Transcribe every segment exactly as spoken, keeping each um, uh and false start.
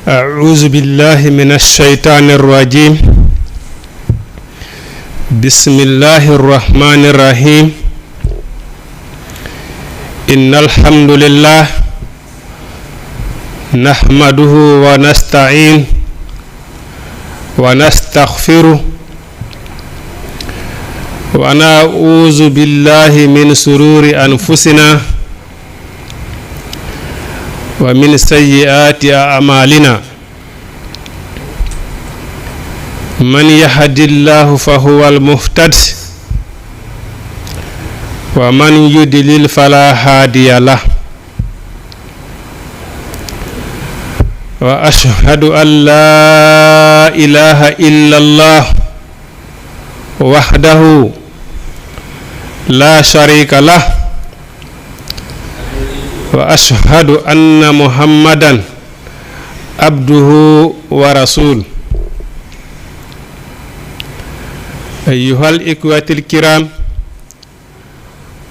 أعوذ بالله من الشيطان الرجيم. بسم الله الرحمن الرحيم. إن الحمد لله نحمده ونستعين ونستغفره ونعوذ بالله من شرور أنفسنا ومن سيئات أعمالنا. من يهد الله فهو المهتد ومن يضلل فلا هادي له. وأشهد أن لا إله إلا الله وحده لا شريك له. وأشهد أن محمدا عبده ورسوله. أيها الإخوة الكرام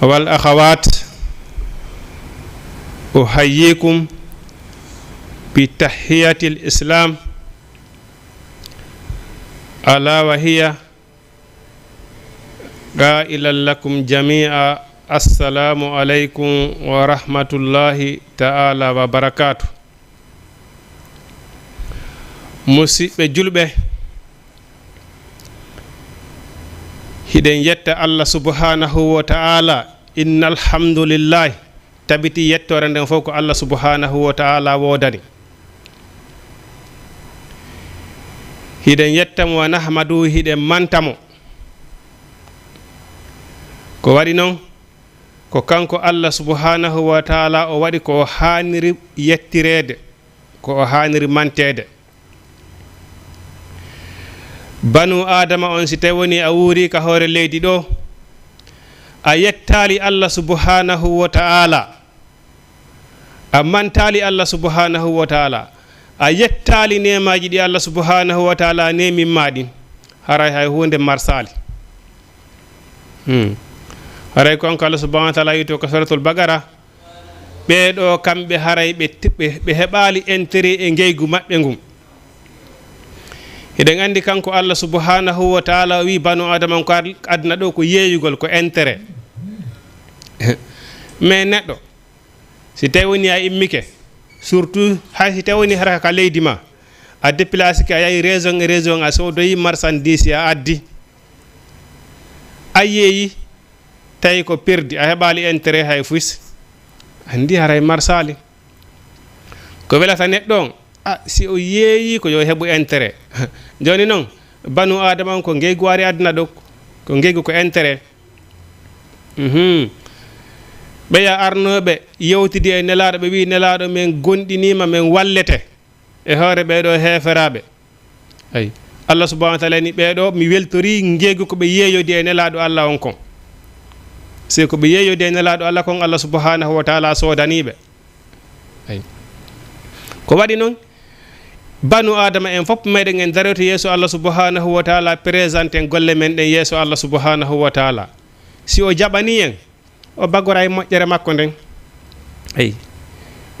والأخوات، أحييكم بتحية الإسلام، ألا وهي قائلا لكم جميعا: السلام عليكم ورحمة الله تعالى وبركاته. Musiɗɓe julɓe, hiɗen yetta Allah subhanahu wa ta'ala, inna alhamdulillahi, tabiti yettoore nden fof ko Allah subhanahu wa ta'ala woodani. Hiɗen yetta mo, wa nahmadu, hiɗen manta mo. Ko waɗi non, ko kanko Allah subhanahu wa ta'ala o waɗi ko o haaniri yettireede, ko o haaniri manteede. Banu Aadama on, si tawi woni a wuuri ka hoore leydi ɗo, a yettaali Allah subhanahu wa ta'ala, a mantaali Allah subhanahu wa ta'ala, a yettaali neemaaji ɗi Allah subhanahu wa ta'ala neemin ma ɗin, haray hay huunde marsaali. Hmm. Haray ko kanko Allah subhanahu wa ta'ala wi'i to ka Suratul Baqara, ɓee ɗoo kamɓe haray ɓe, ɓe, ɓe heɓaali intérêt e ngeygu maɓɓe ngun. Hiɗen anndi kanko Allah subhanahu wa ta'ala o wi'i banu Aadama on ko ad-, aduna ɗo ko yeeyugol, ko intérêt. Mais neɗɗo, si tawi woni a immike, surtout hay si tawi woni haraka ka leydi ma, a déplacé ke, a yahi région e région, a soodoyi marchandise, a addi, a yeeyi, tawi ko perdi, a heɓaali intérêt hay fus, anndi haray marsaali. Ko welata neɗɗo on, a, si o yeeyi ko yo heɓu intérêt. Jooni non, banu Aadama on ko ngeygu ari aduna ɗo, ko ngeygu ko intérêt. Mhm. Ɓeya arnooɓe yewtidi e Nelaaɗo, ɓe wi'i, "Nelaaɗo, men gondiniima, men wallete e hoore ɓee ɗoo heeferaaɓe." Ay, Allah subhanahu wa ta'ala ni ɓee ɗoo, mi weltori ngeygu ko ɓe yeeyodi e Nelaaɗo Allah on kon. Si ko ɓe yeeyodi e Nelaaɗo Allah kon, Allah subhanahu wa ta'ala soodanii ɓe. Ay. Ko waɗi non, banu Aadama en fof meɗen en daroyto yeeso Allah subhanahu wa ta'ala, présenté en golle men ɗen yeeso Allah subhanahu wa ta'ala. Si o jaɓanii en, o bagora e moƴƴere makko nden. Ay.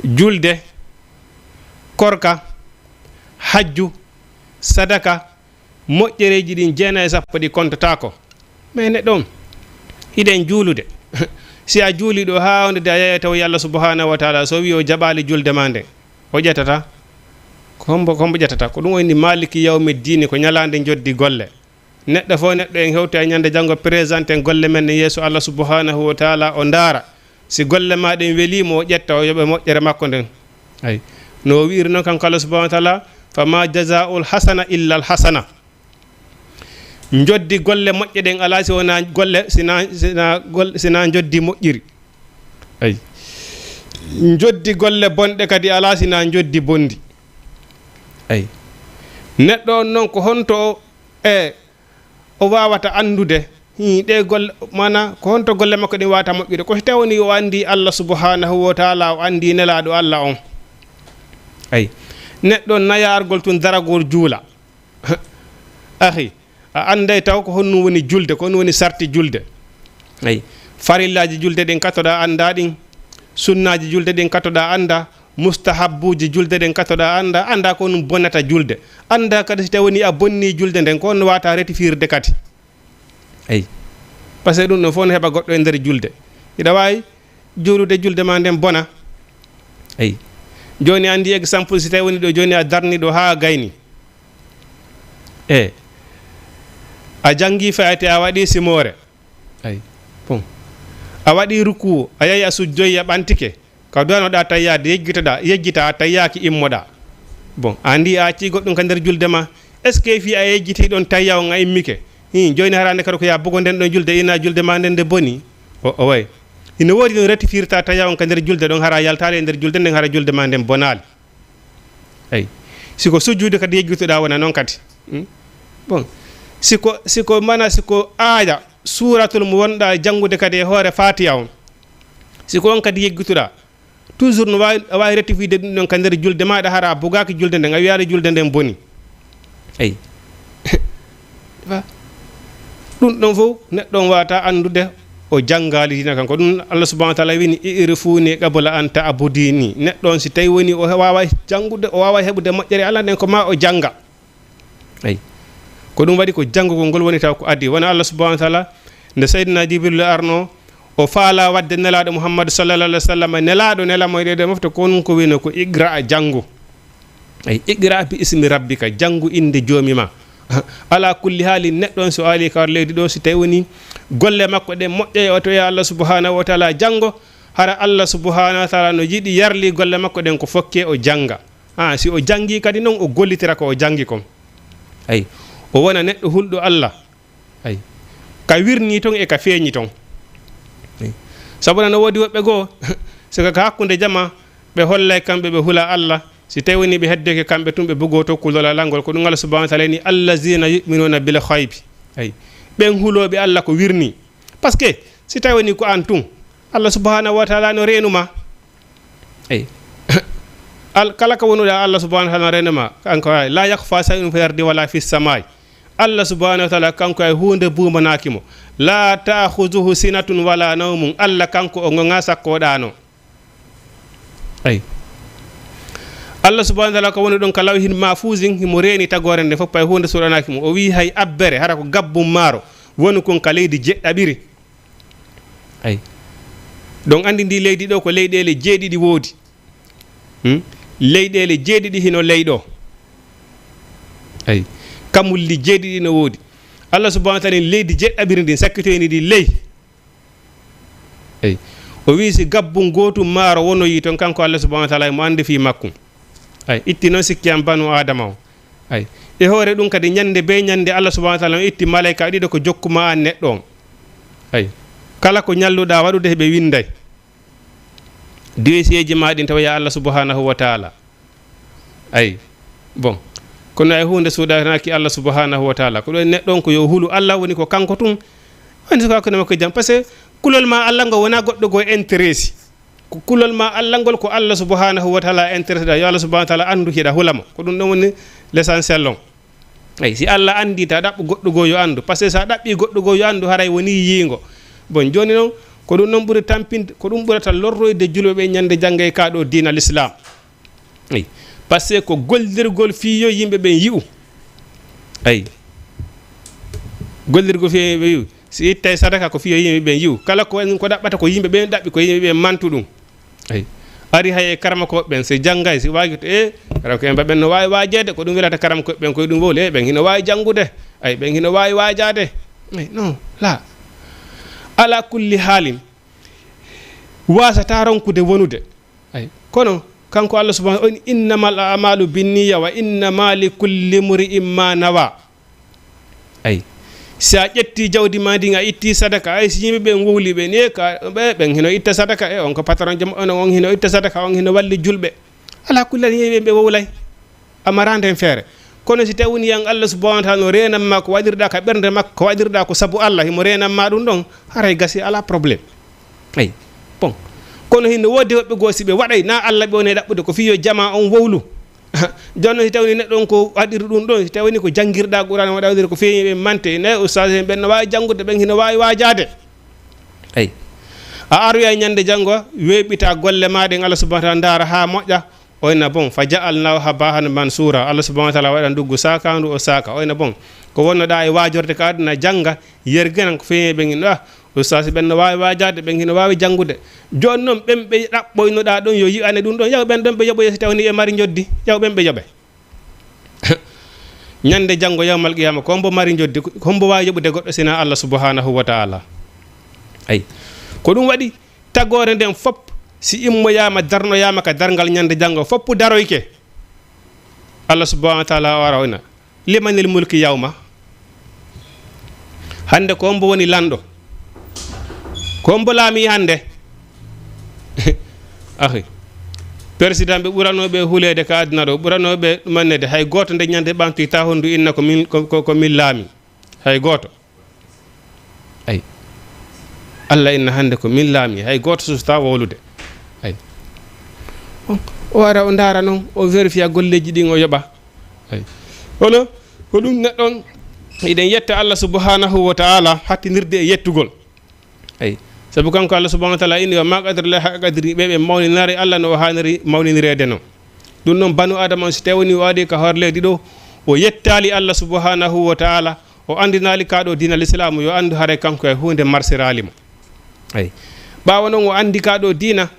Julde, korka, hajju, sadaka, moƴƴereeji ɗin jeenayi e sappo ɗi kontotaako. Mais neɗɗo on, hiɗen juulude. Si a juuli ɗo haa wonde a yaya taw Allah subhanahu wa ta'ala so wi o jaɓaali julde ma nden, o ƴettata. Ko hombo, ko hombo ƴettata? Ko ɗum o inni Maliki yawmi ddiini, ko ñalaande njoddi golle. Neɗɗo fof neɗɗo en hewto e ñande janngo, présenté en golle men ɗen yeeso Allah subhanahu wa ta'ala, o ndaara. Si golle ma ɗen welii mo, o ƴetta, o yoɓa moƴƴere makko nden. Ay. No o wi'iri non kanko Allah subhanahu wa ta'ala, "Fama jazaa'ul hasana illa al hasana." Njoddi golle moƴƴe ɗen alaa si wonaa golle, sina, sina gol-, sina njoddi moƴƴiri. Ay. Njoddi golle bonɗe kadi alaa sina njoddi bondi. Ay. Neɗɗo on non ko honto o, e, o waawata anndude, hii, ɗe golle, maanaa, ko honto golle makko ɗen waawata moƴƴude? Ko si tawii woni o anndi Allah subhanahu wa ta'ala, o anndi Nelaaɗo Allah on. Ay. Neɗɗo on naya argol tun daragol juula. Ahi, a annday taw ko honɗum woni julde, ko honɗum woni sarti julde. Ay. Farillaaji julde ɗin kattoɗaa anndaa ɗin. Sunnaaji julde ɗin katoɗaa annda, mustahabbuuji julde ɗen katoɗaa annda, annda ko ɗum bonata julde. Annda kadi si tawi woni a bonni julde nden, ko on wata retifirde kadi. Eyi. Parce que ɗum ɗon fof no heɓa goɗɗo e nder julde. Hiɗa waawi juulude julde ma nden bona. Eyi. Jooni anndi exemple si tawi woni ɗo jooni a darni ɗo haa gayni. E. A janngi fayate a waɗi simoore. Eyi. Bon. A waɗi ruku, a yahi a sujjoyi a ɓantike. Ka duwanoɗaa tayyaade, yejjitoɗaa, yejjita a tayyaaki immoɗaa. Bon, a anndi a accii goɗɗum ka nder julde ma. Est-ce que fii a yejjitii ɗon tayya on a immike? Hin, jooni hara nde kadi ko ya bugo nden ɗon julde, ina julde ma nden nde boni. O, o way. Hino woodi ɗon retifirta tayya on ka nder julde ɗon, hara yaltaade e nder julde nden, hara julde ma nden bonaali. Eyi. Si ko sujjude kadi yejjitoɗaa wona noon kadi. Hmm? Bon. Si ko, si ko mana, si ko aaya, suuratul mo wonɗaa janngude kadi e hoore Faatiha on. Si ko on kadi yejjitoɗaa. Toujours no waawi, a waawi rectifier ɗum ɗon ka nder julde maaɗa, hara a bugaaki julde nden, a wiyaali julde nden boni. Eyi. Fa-, ɗum ɗon fof neɗɗo on wata anndude o janngaali diina kanko. Ɗum Allah subhanahu wa taala wini, "I'rifuni qabla an ta'buduni." Neɗɗo on si tawi woni o waaway janngude, o waaway heɓude moƴƴere Allah nden, ko ma o jannga. Eyi. Ko ɗum waɗi ko janngugol ngol woni taw ko adii. Wona Allah subhanahu wa taala, nde Seydina Jibril arno, o faala waɗde Nelaaɗo Muhammadu sallallahu alaihi wa sallam, nelaaɗo, nela mo e ɗeɗe mofte, ko ɗum ko wiyno ko iqra, janngu. Eyi, iqra bi ismi rabbika, janngu innde joomi ma. Ala kulli haali, neɗɗo on so aali ka leydi ɗo, si tawi woni golle makko ɗen moƴƴa e o toya Allah subhanahu wa taala janngo, hara Allah subhanahu wa taala no yiɗi yarli golle makko ɗen ko fokke o jannga. Ah, si o janngi kadi noon, o gollitira ko o janngi kon. Eyi, o wona neɗɗo hulɗo Allah. Eyi, ka wirni ton e ka feeñi ton. Eyi. Sabu no woodi woɓɓe goo, sika ka hakkunde jama, ɓe hollay kamɓe ɓe hula Allah. Si tawi woni ɓe heddoke kamɓe tun, ɓe bugoo to kulol Allah ngol. Ko ɗum Allah subhanahu wa taala ni, "Allazina yu'minuna bil ghaibi." Eyi, ɓen hulooɓe Allah ko wirni. Parce que si tawi woni ko an tun, Allah subhanahu wa taala no reenu ma. Eyi. Al-, kala ko wonuɗa Allah subhanahu wa taala no reenu ma. Kanko ay, "La yakhfa shay'un fil ardi wala fis samai." Allah subhanahu wa taala kanko ay huunde bumbanaaki mo. "La ta'khuzuhu sinatun wala nawmun." Allah kanko o ŋoŋa sakko o ɗaano. Eyi. Allah subhanahu wa taala ko woni ɗon ka lawhil mahfuzin, himo reeni tagoore nde fof, ay huunde suuɗanaaki mo. O wi'i hay abbere, hara ko gabbun maaro, woni kon ka leydi jeɗɗaɓiri. Eyi. Ɗon anndi ndi leydi ɗo ko leyɗeele jeeɗiɗi woodi. Hmm? Leyɗeele jeeɗiɗi hino ley ɗo. Eyi. Kamulli jeeɗiɗi no woodi. Allah subhanahu wa taala en leydi jeɗɗaɓiri ndin sakkitoyni ndi ley. Eyi. O wi'i si gabbun gootun maaro wonoyi ton, kanko Allah subhanahu wa taala mo anndi fii makkun. Eyi, itti noon sikki an banu Aadama o. Eyi. E hoore ɗum kadi, ñande be ñande, Allah subhanahu wa taala on itti malayka ɗiɗo ko jokkuma an neɗɗo on. Eyi. Kala ko ñalluɗaa waɗude, ɓe winday dossier ji ma ɗin tawa ya Allah subhanahu wa taala. Eyi. Bon. Kono ay huunde suuɗanaaki Allah subhanahu wa taala. Ko ɗon neɗɗo on ko yo hulu Allah, woni ko kanko tun. Woni ko hakkunde makko e jam. Parce que kulol ma Allah ngo wona goɗɗo goo intéressé. Ko kulol ma Allah ngol ko Allah subhanahu wa taala intéressé ɗa. Yo Allah subhanahu wa taala anndu hiɗa hula mo. Ko ɗum ɗon woni l'essentiel on. Eyi, si Allah anndi ta ɗaɓɓu goɗɗo goo yo anndu. Parce que sa ɗaɓɓi goɗɗo goo yo anndu, haray woni yiingo. Bon, jooni noon, ko ɗum noon ɓuri tampinde, ko ɗum ɓurata lorroyde julɓe ɓe ñande jannga e kaa ɗo diina l'islam. Eyi, parce que ko gollirgol fii yo yimɓe ɓen yi'u. Eyi. Gollirgol fii yo yimɓe ɓen yi'u. Si ittay sadaka ko fii yo yimɓe ɓen yi'u. Kala ko en ko ɗaɓɓata ko yimɓe ɓen ɗaɓɓi, ko yimɓe ɓen mantu ɗum. Eyi. Ari hay e karamokooɓe ɓen, si janngay, si waagi to, e, karamokooɓe ɓen no waawi waajeede, ko ɗum welata karamokooɓe ɓen, ko e ɗum wowli, e, ɓen hino waawi janngude, ay, ɓen hino waawi waajaade. Ay, non, la. Ala kulli haalin, waasata ronkude wonude. Ay, kono, kanko Allah subhanahu, o inni, "Innamal a'malu binniya wa innama li kulli mri'in ma nawa." Ay. Si a ƴetti jawdi ma ndin, a itti sadaka, ay, si yimɓe ɓen wowli ɓe, ni ka, ɓe, ɓen hino itta sadaka, e, on ko patron jom, on, on hino itta sadaka, on hino walli julɓe. Ala kulli hal, yimɓe ɓe wowlay. A mara nden feere. Kono si tawi woni yan Allah subhanahu wa taala no reenan ma ko waɗirɗa ka ɓernde makko, ko waɗirɗa ko sabu Allah, himo reenan ma ɗum ɗon, haray gasi, ala problème. Ay. Bon. Kono hino woodi woɓɓe goo si ɓe waɗay, na Allah ɓe woni ɗaɓɓude, ko fii yo jama on wowlu. Jooni noon, si tawii neɗɗo on ko waɗiri ɗum ɗon, si tawii ko janngirɗaa Qur'aana, waɗa waɗiri ko feeñi ɓe mante, ne ustaas en ɓen no waawi janngude, ɓen hino waawi waajaade. Eyi. A aroyay ñande janngo, weeɓita golle maa ɗen, Allah subhanahu wa taala ndaara haa moƴƴa. Oyna bon, fa ja'alnahu haba'an mansura. Allah subhanahu wa taala waɗan nduggu saakaandu, o saaka. Oyna bon, ko wonnoɗaa e waajorde ka aduna, jannga, yerginan ko feeñi ɓen ino, ah, ustaas ɓen no waawi waajaade, ɓen hino waawi janngude. Jooni non, ɓen ɓe ɗaɓɓoynoɗaa ɗon yo yi'ane ɗum ɗon, yaw ɓen ɗon ɓe yoɓoye si tawni ɓe mari njoddi, yaw ɓen ɓe yoɓe. Ñande janngo yawmal qiyama, ko hombo mari njoddi, ko hombo waawi yoɓude goɗɗo sina Allah subhanahu wa taala? Ay. Ko ɗum waɗi, tagoore nden fop, si immoyaama, darnoyaama ka darngal ñande janngo, fop daroyke. Allah subhanahu wa taala o ara oyna, "Limanil mulki yawma?" Hannde ko hombo woni lanɗo? Ko hombo laami hannde? Ahi. Président ɓe ɓuranooɓe huleede ka aduna ɗo, ɓuranooɓe ɗumannede, hay gooto nde ñande ɓamti ta hondu inna ko min, ko, ko, ko min laami. Hay gooto. Ay. Allah inna hannde ko min laami, hay gooto susta wowlude. Ay. O, o ara o ndaara non, o vérifiya golleeji ɗin o yoɓa. Ay. Kono, ko ɗum neɗɗon, eɗen yetta Allah subhanahu wa taala hattinirde e yettugol. Ay. Sabu kanko Allah subhanahu wa taala inni, "Wa ma qadarullahi haqqa qadri", ɓe ɓe mawninare Allah no o haaniri mawninireede non. Ɗum non banu Adama on, si tawni o ari ka hoore leydi ɗo, o yettaali Allah subhanahu wa taala, o anndinaali ka ɗo diina Lislaamu, yo anndu haray kanko e huunde marsiraali mo. Ay. Ɓaawo non o anndi ka ɗo diina,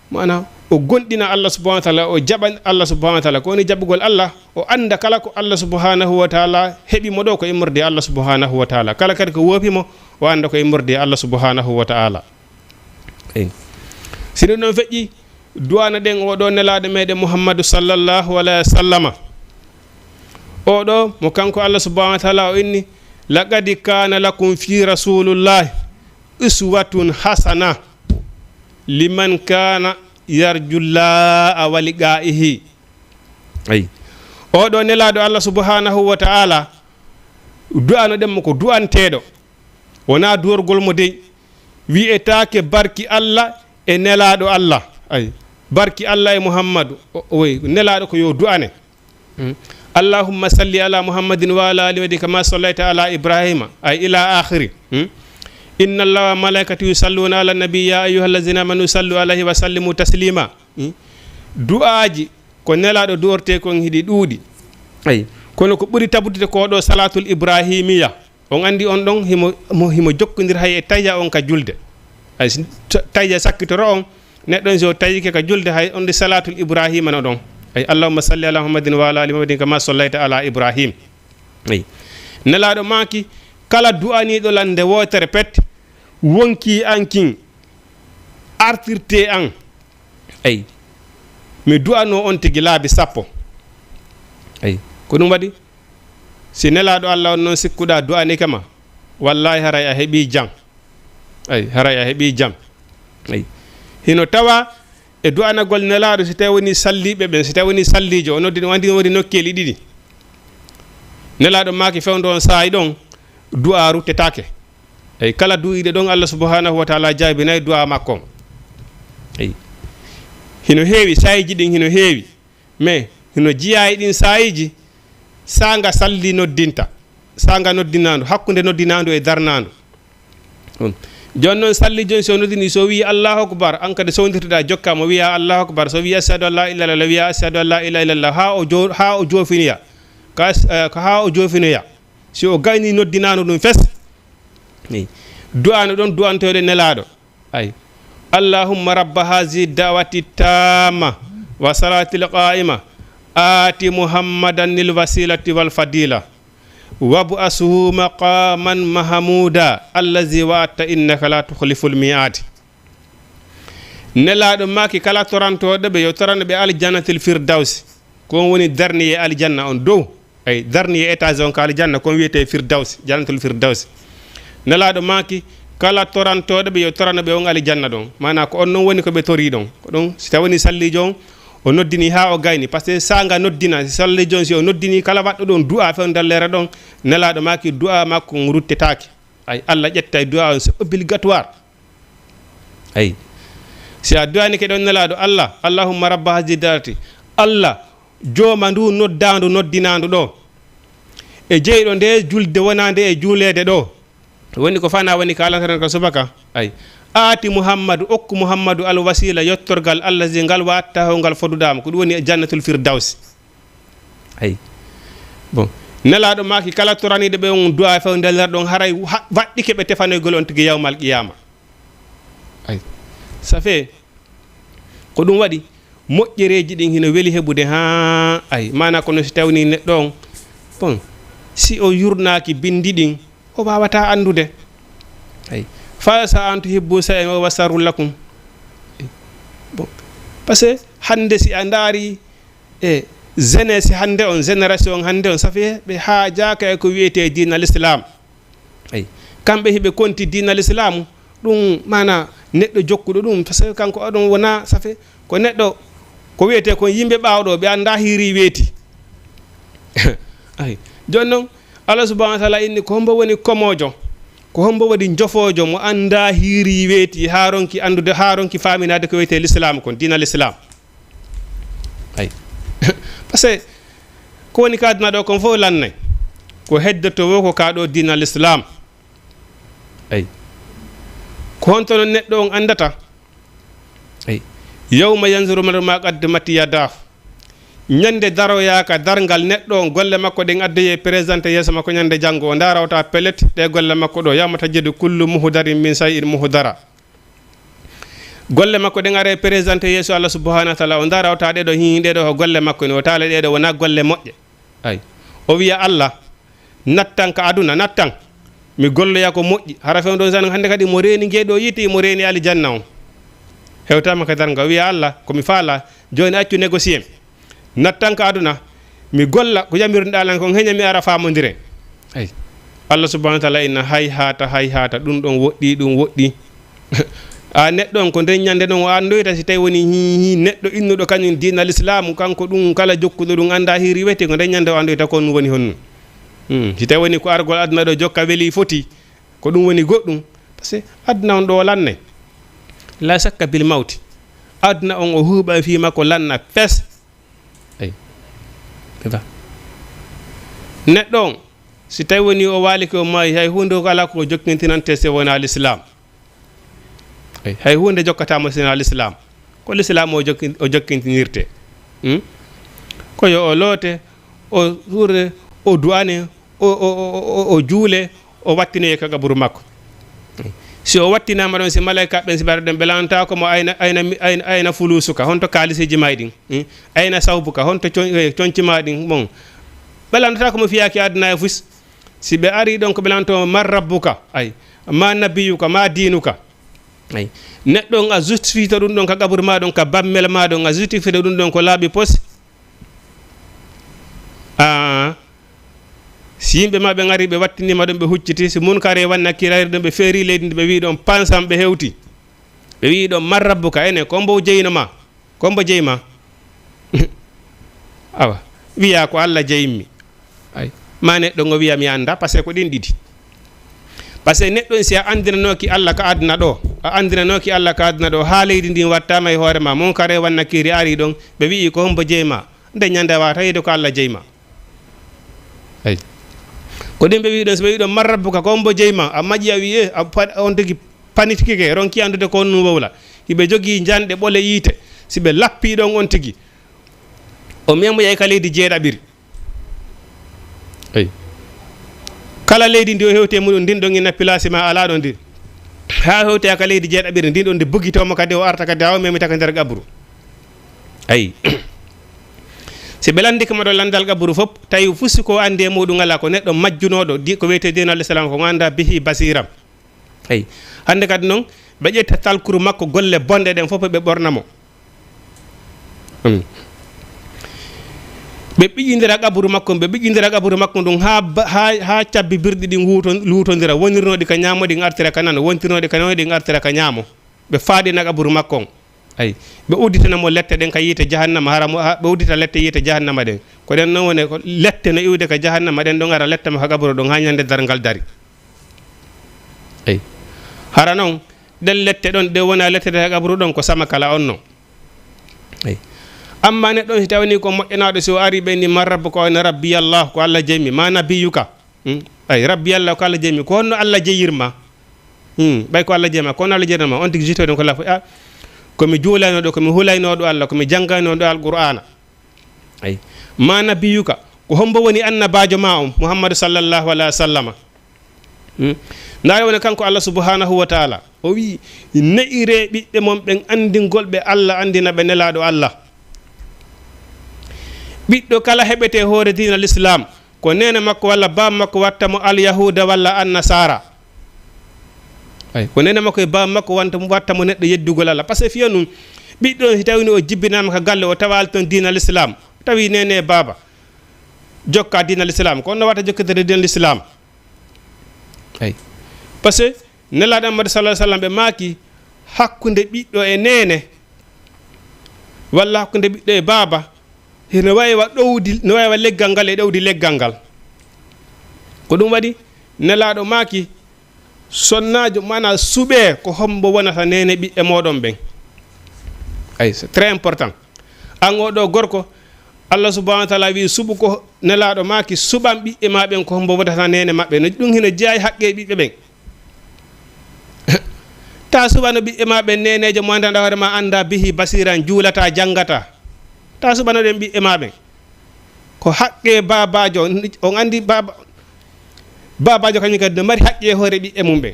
maana o gonɗina Allah subhanahu wa taala, o jaɓan Allah subhanahu wa taala. Ko woni jaɓugol Allah? O annda kala ko Allah subhanahu wa taala heɓi mo ɗo ko immorde e Allah subhanahu wa taala. Kala kadi ko woopi mo, o annda ko immorde e Allah subhanahu wa taala. Eyi. Si ɗum ɗon feƴƴi, du'ana ɗen oo ɗoo nelaaɗo meɗen Muhammadu sallallahu alayhi wa sallama. Oo ɗoo mo kanko Allah subhanahu wa taala o inni, "Laqad kana lakum fi rasulillahi uswatun hasana liman kana yarjullaha wa liqa'ihi." Eyi. Oo ɗoo nelaaɗo Allah subhanahu wa taala, du'ano ɗen mo ko du'anteeɗo. Wonaa duworgol mo dey. Wi'etaake barki Allah e nelaaɗo Allah. Ay, barki Allah e Muhammadu. O, o, wey, nelaaɗo ko yo du'ane. Hmm. Allahumma salli ala Muhammadin wa ala ali wa kama sallaita ala Ibrahima. Ay, ila akhiri. Hmm. Inna Allaha wa malaikatahu yusalluna ala nabi, ya ayyuhallazina amanu sallu alayhi wa sallimu taslima. Hmm. Du'aaji ko nelaaɗo du'ortee kon hiɗi ɗuuɗi. Ay, kono ko ɓuri tabutude ko ɗo salatul ibrahimiya. On anndi on ɗon himo, mo, himo jokkondir hay e tayya on ka julde. Ay, si t-, tayya sakkitoro on, neɗɗo on si o tayyike ka julde, hay on ndi salatul ibrahima no ɗon. Ay, allahumma salli ala Muhammadin wa ala ali Muhammadin kama sallaita ala Ibrahim. Ay. Nelaaɗo maaki, kala du'aniiɗo lan nde wootere pet, wonkii an kin, artirtee an. Ay. Mi du'anoo on tigi laabi sappo. Ay. Ko ɗum waɗi, si nelaaɗo Allah on noon sikkuɗaa du'anike ma, wallaahi haray a heɓii jam. Ay, haray a heɓii jam. Ay. Hino tawa e du'anagol nelaaɗo, si tawi woni salliiɓe ɓen, si tawi woni salliijo, o noddi ɗum, anndi woni nokkeeli ɗiɗi. Nelaaɗo maaki fewndo on saa'i ɗon, du'a ruttetaake. Eyi, kala du'iiɗo ɗon, Allah subhanahu wa taala jaabinay du'a makko on. Eyi. Hino heewi, saa'iiji ɗin hino heewi. Mais hino jiyaa e ɗin saa'iiji, saanga salli noddinta, saanga noddinaandu, hakkunde noddinaandu e darnaandu. Ɗum. Jooni non salli jooni so noddini, so wi'i Allahu akbar, an kadi sowndirtoɗaa jokkaa mo wi'a Allahu akbar, so wi'i ashhadu an la ilaha illallah, wi'a ashhadu an la ilaha illallah, haa o jo-, haa o joofinoya. Ka as-, eh, ko haa o joofinoya. Si o gayni noddinaandu ɗum fes, eyi, du'ano ɗon du'antoyɗo nelaaɗo. Ay. Allahumma rabba hazihi da'wati tamma wa salatil qa'ima, ati Muhammadan il wasilati wal fadila, wab'asuhu maqaman mahmuda, allazi wa'atta innaka la tukhliful mi'ad. Nelaaɗo maaki kala torantooɗo ɓe, yo torano ɓe aljannatil firdawsi. Ko on woni darni e aljanna on dow. Ay, darni e étage on ka aljanna, ko on wiyetee Firdawsi, Jannatul Firdawsi. Nelaaɗo maaki, kala torantooɗo ɓe, yo torano ɓe on aljanna ɗon. Maanaa ko on non woni ko ɓe torii ɗon. Ko ɗon, si tawi woni salliijo on, o noddini haa o gayni. Par ce que saanga noddina, si salliijo on, si o noddini kala waɗɗo ɗon du'a fewndo nder leere ɗon, nelaaɗo maaki du'a makko on ruttetaake. Ay, Allah ƴettay du'a on, c'est obligatoire. Ay. Si a du'anike ɗon nelaaɗo Allah, Allahumma rabba hazihi da'wati. Allah, jooma ndu noddaandu noddinaandu ɗo. E jeyɗo nde julde wonaande e juuleede ɗo. Woni ko fana woni ka alantaran ka subaka. Ay. Aati Muhammadu, okku Muhammadu al wasila, yottorgal allazi ngal wa attahu ngal foduɗaama. Ko ɗum woni jannatul firdawsi. Ay. Bon. Nelaaɗo maaki kala toraniiɗo ɓe on du'a few nder ɗon haray ha-, waɗɗike ɓe tefanoygol on tigi yawmal qiyama. Ay. Ça fait, ko ɗum waɗi moƴƴereeji ɗin hino weli heɓude haa, ay, maana kono si tawni neɗɗo on, bon, si o yurnaaki bindi ɗin, o waawata anndude. Ay. Fa sa an tuhibbu shay'an wa huwa sharrun lakum. Bon. Parce que hannde si a ndaari e jeunesse hannde on, génération hannde on, ça fait ɓe haajaaka e ko wiyetee diina l'islam. Ay. Kamɓe hiɓe konti diina l'islam, ɗum maana neɗɗo jokkuɗo ɗum, parce que kanko oɗon wona, ça fait ko neɗɗo, ko wiyetee kon yimɓe ɓaawo ɗo, ɓe anndaa hiiri weeti. Ay. Jooni non, Allah subhanahu wa taala inni ko hombo woni komoojo, ko hombo woni jofoojo mo anndaa hiiri weeti, haa ronki anndude, haa ronki faaminaade ko wiyetee l'islam kon, diina l'islam. Ay. Parce que ko woni ka aduna ɗo kon fof lannay. Ko heddoto wo ko ka ɗo diina l'islam. Ay. Ko honto non neɗɗo on anndata? Ay. Yawma yanzuru mar'u ma qaddamat yadahu. Ñande daroyaaka darngal neɗɗo on, golle makko ɗen addoye présenté yeeso makko ñande janngo, o ndaara o tawa pellet ɗe golle makko ɗo, yawma tajidu kullu muhdarin min shay'in muhdara. Golle makko ɗen are présenté yeeso Allah subhanahu wa taala, o ndaara o tawa ɗe ɗo, hii, ɗe ɗo ko golle makko ni, o tawa ɗe ɗo wona golle moƴƴe. Ay. O wiya Allah, nattan ka aduna, nattan. Mi golloya ko moƴƴi. Hara fewndo tan hannde kadi mo reeni ngee ɗo yiite, mo reeni aljanna on. Hewtaama ka darnga. O wiya, "Allah, ko mi faala, jooni accu négocier. Nattan ka aduna, mi golla ko yamirnoɗaa lan kon, heña mi ara faamondiren." Ay. Allah subhanahu wa taala inna, "Hay haata, hay haata, ɗum ɗon woɗɗi, ɗum woɗɗi." A neɗɗo on ko nden ñande ɗon o anndoyta si tawi woni hi, hi neɗɗo innuɗo kañum diina l'islam, kanko ɗum kala jokkuɗo ɗum annda hiiri weti ko nden ñande o anndoyta ko ɗum woni honno. Hmm, si tawi woni ko argol aduna ɗo jokka weli foti, ko ɗum woni goɗɗum. Parce que aduna on ɗo lanne. La shakka bil mawti. Aduna on o huuɓa fii makko lanna fes. Ay. Ɓe ba. Neɗɗo on, si tawi woni o waalike o maayi, hay huunde ko alaa ko jokkintinante si wonaa l'islam. Ay, hay huunde jokkataamo si wonaa l'islam. Ko l'islam o jokki-, o jokkintinirte. Hmm? Ko yo o loote, o suure, o du'ane, o, o, o, o, o juule, o wattinoye ka qaburu makko. Si o wattinaama ɗon, si malaika ɓen, si ɓe ara ɗon, ɓe lantaako mo ayna, ayna, ayna, ayna fulusuka, honto kaalisiji ma ɗin? Hmm? Ayna sawbuka, honto con-, eh, conci ma ɗin? Bon. Ɓe lantaako mo fiyaaki aduna e fus. Si ɓe ari ɗon, ko ɓe lanto, "Man rabbuka?" Ay, "Ma nabiyuka? Ma diinuka?" Ay. Neɗɗo on a justifita ɗum ɗon ka qaburu ma ɗon, ka bammel ma ɗon, a justifita ɗum ɗon ko laaɓi pos. Aa, si yimɓe ma ɓe ngari, ɓe wattinima ɗum, ɓe hucciti, si Munkar e wan Nakiir ari ɗum, ɓe feeri leydi ndi, ɓe wi ɗon, "Pansam," ɓe hewti. Ɓe wi ɗon, "Man rabbuka?" Enen, ko mbo jeyno ma? Ko mbo jeyma? Awa, wiya, "Ko Allah jeyimmi." Ay. Ma neɗɗo ngo wiya, "Mi annda," parce que ko ɗin ɗiɗi. Parce que neɗɗo, si a andiranooki Allah ka aduna ɗo, a andiranooki Allah ka aduna ɗo, haa leydi ndin wattama e hoore ma, Munkar e wan Nakiir ari ɗon, ɓe wi'i, "Ko hombo jeyma?" Nde ñande a wata yide ko Allah jeyma. Ay. Ko ɗin ɓe wi'i ɗon, si ɓe wi'i ɗon, "Man rabbuka?" Ko hombo jeyma? A maƴi, a wi'i, eh, a pa-, on tigi panitikike, ronki andude ko on wowla. Hiɓe jogii janɗe ɓole yiite. Si ɓe lappi ɗon on tigi, o memoyay ka leydi jeeɗaɓiri. Eyi. Kala leydi ndi o hewti e muɗum, ndin ɗon ina place ma alaa ɗon ndi. Haa o hewti ka leydi jeeɗaɓiri, ndin ɗon ndi bugitomo kadi, o arta kadi haa o memita ka nder qabru. Ayi. Si ɓe landike mo ɗo landal qabru fop, tawi fusi ko andi e muɗum alaa, ko neɗɗo majjunooɗo, di-, ko wiyetee diinal Islam, ko annda bihi basiram. Eyi. Hannde kadi noon, ɓe ƴetta talkuru makko, golle bonɗe ɗen fof ɓe ɓorna mo. Hmm. Ɓe ɓiƴindira qaburu makko, ɓe ɓiƴindira qaburu makko ndun haa ba-, haa, haa cabbi birɗi ɗin wuuto-, luutondira, wonirnooɗi ka ñaamo ɗin artira ka nano, wontirnooɗi ka nano ɗin artira ka ñaamo. Ɓe faaɗina qaburu makko on. Ayi. Ɓe udditana mo lette ɗen ka yiite jahannama, hara mo, ha, ɓe uddita lette yiite jahannama ɗen. Ko ɗen non woni ko lette no iwde ka jahannama ɗen ɗon ara lette mo ka qaburu ɗon haa ñande darngal dari. Eyi. Hara non, ɗen lette ɗon, ɗe wona lette ɗe ka qaburu ɗon, ko sama kala on non. Eyi. Amma neɗɗo on, si tawani ko moƴƴanaaɗo, si o ari ɓe ni, "Man rabbuka?" O ina, "Rabbi Allah, ko Allah jeymi." "Ma nabiyuka?" Hmm? Ay, "Rabbi Allah, ko Allah jeymi." Ko honno Allah jeyirma? Hmm, ɓay ko Allah jeema, kono Allah jeeɗan ma, on tigi jitoɗen ko lafa, a, ko mi juulaynooɗo, ko mi hulaynooɗo Allah, ko mi janngaynooɗo Alqur'aana. Ay. Ma nabiyuka, ko hombo woni annabaajo ma on, Muhammadu sallallahu alaihi wa sallama? Hmm? Ndaare woni kanko Allah subhanahu wa ta'ala. O wi'i, ne'iree ɓiɓɓe mon ɓen anndingol ɓe Allah anndina ɓe nelaaɗo Allah. Ɓiɗɗo kala heɓetee hoore diina l'islam, ko neene makko walla baaba makko watta mo alyahuuda walla annasara. Ay, ko neene makko e baaba makko wanta, watta mo neɗɗo yeddugol Allah. Parce que fiya nun, ɓiɗɗo on si tawini o jibbinaama ka galle, o tawaali ton diina l'islam, tawi neene e baaba jokka diina l'islam, ko on no watta jokkitede diina l'islam. Ay. Parce que nelaaɗo Muhammad sallallahu alaihi wa sallam ɓe maaki, hakkunde ɓiɗɗo e neene, walla hakkunde ɓiɗɗo e baaba, hino wawi wa ɗowdi, no wawi wa leggal ngal e ɗowdi leggal ngal. Ko ɗum waɗi nelaaɗo maaki, sonnaajo, maanaa suɓee ko hombo wonata neene ɓiɓɓe mooɗon ɓen. Ay, c'est très important. An oo ɗoo gorko, Allah subhanahu wa ta'ala wi'i, suɓu ko, nelaaɗo maaki, suɓan ɓiɓɓe ma ɓen ko hombo wonata neene maɓɓe. No, ɗum hino jeyaa e haqqe ɓiɓɓe ɓen. Ta suɓano ɓiɓɓe ma ɓen neeneejo mo anndanɗaa hoore ma, annda bihi basiran, juulata, janngata. Ta suɓano ɗen ɓiɓɓe ma ɓen. Ko haqqe baabaajo, on anndi baaba, baabaajo kañum kadi no mari haqqe e hoore ɓiɓɓe mum ɓen.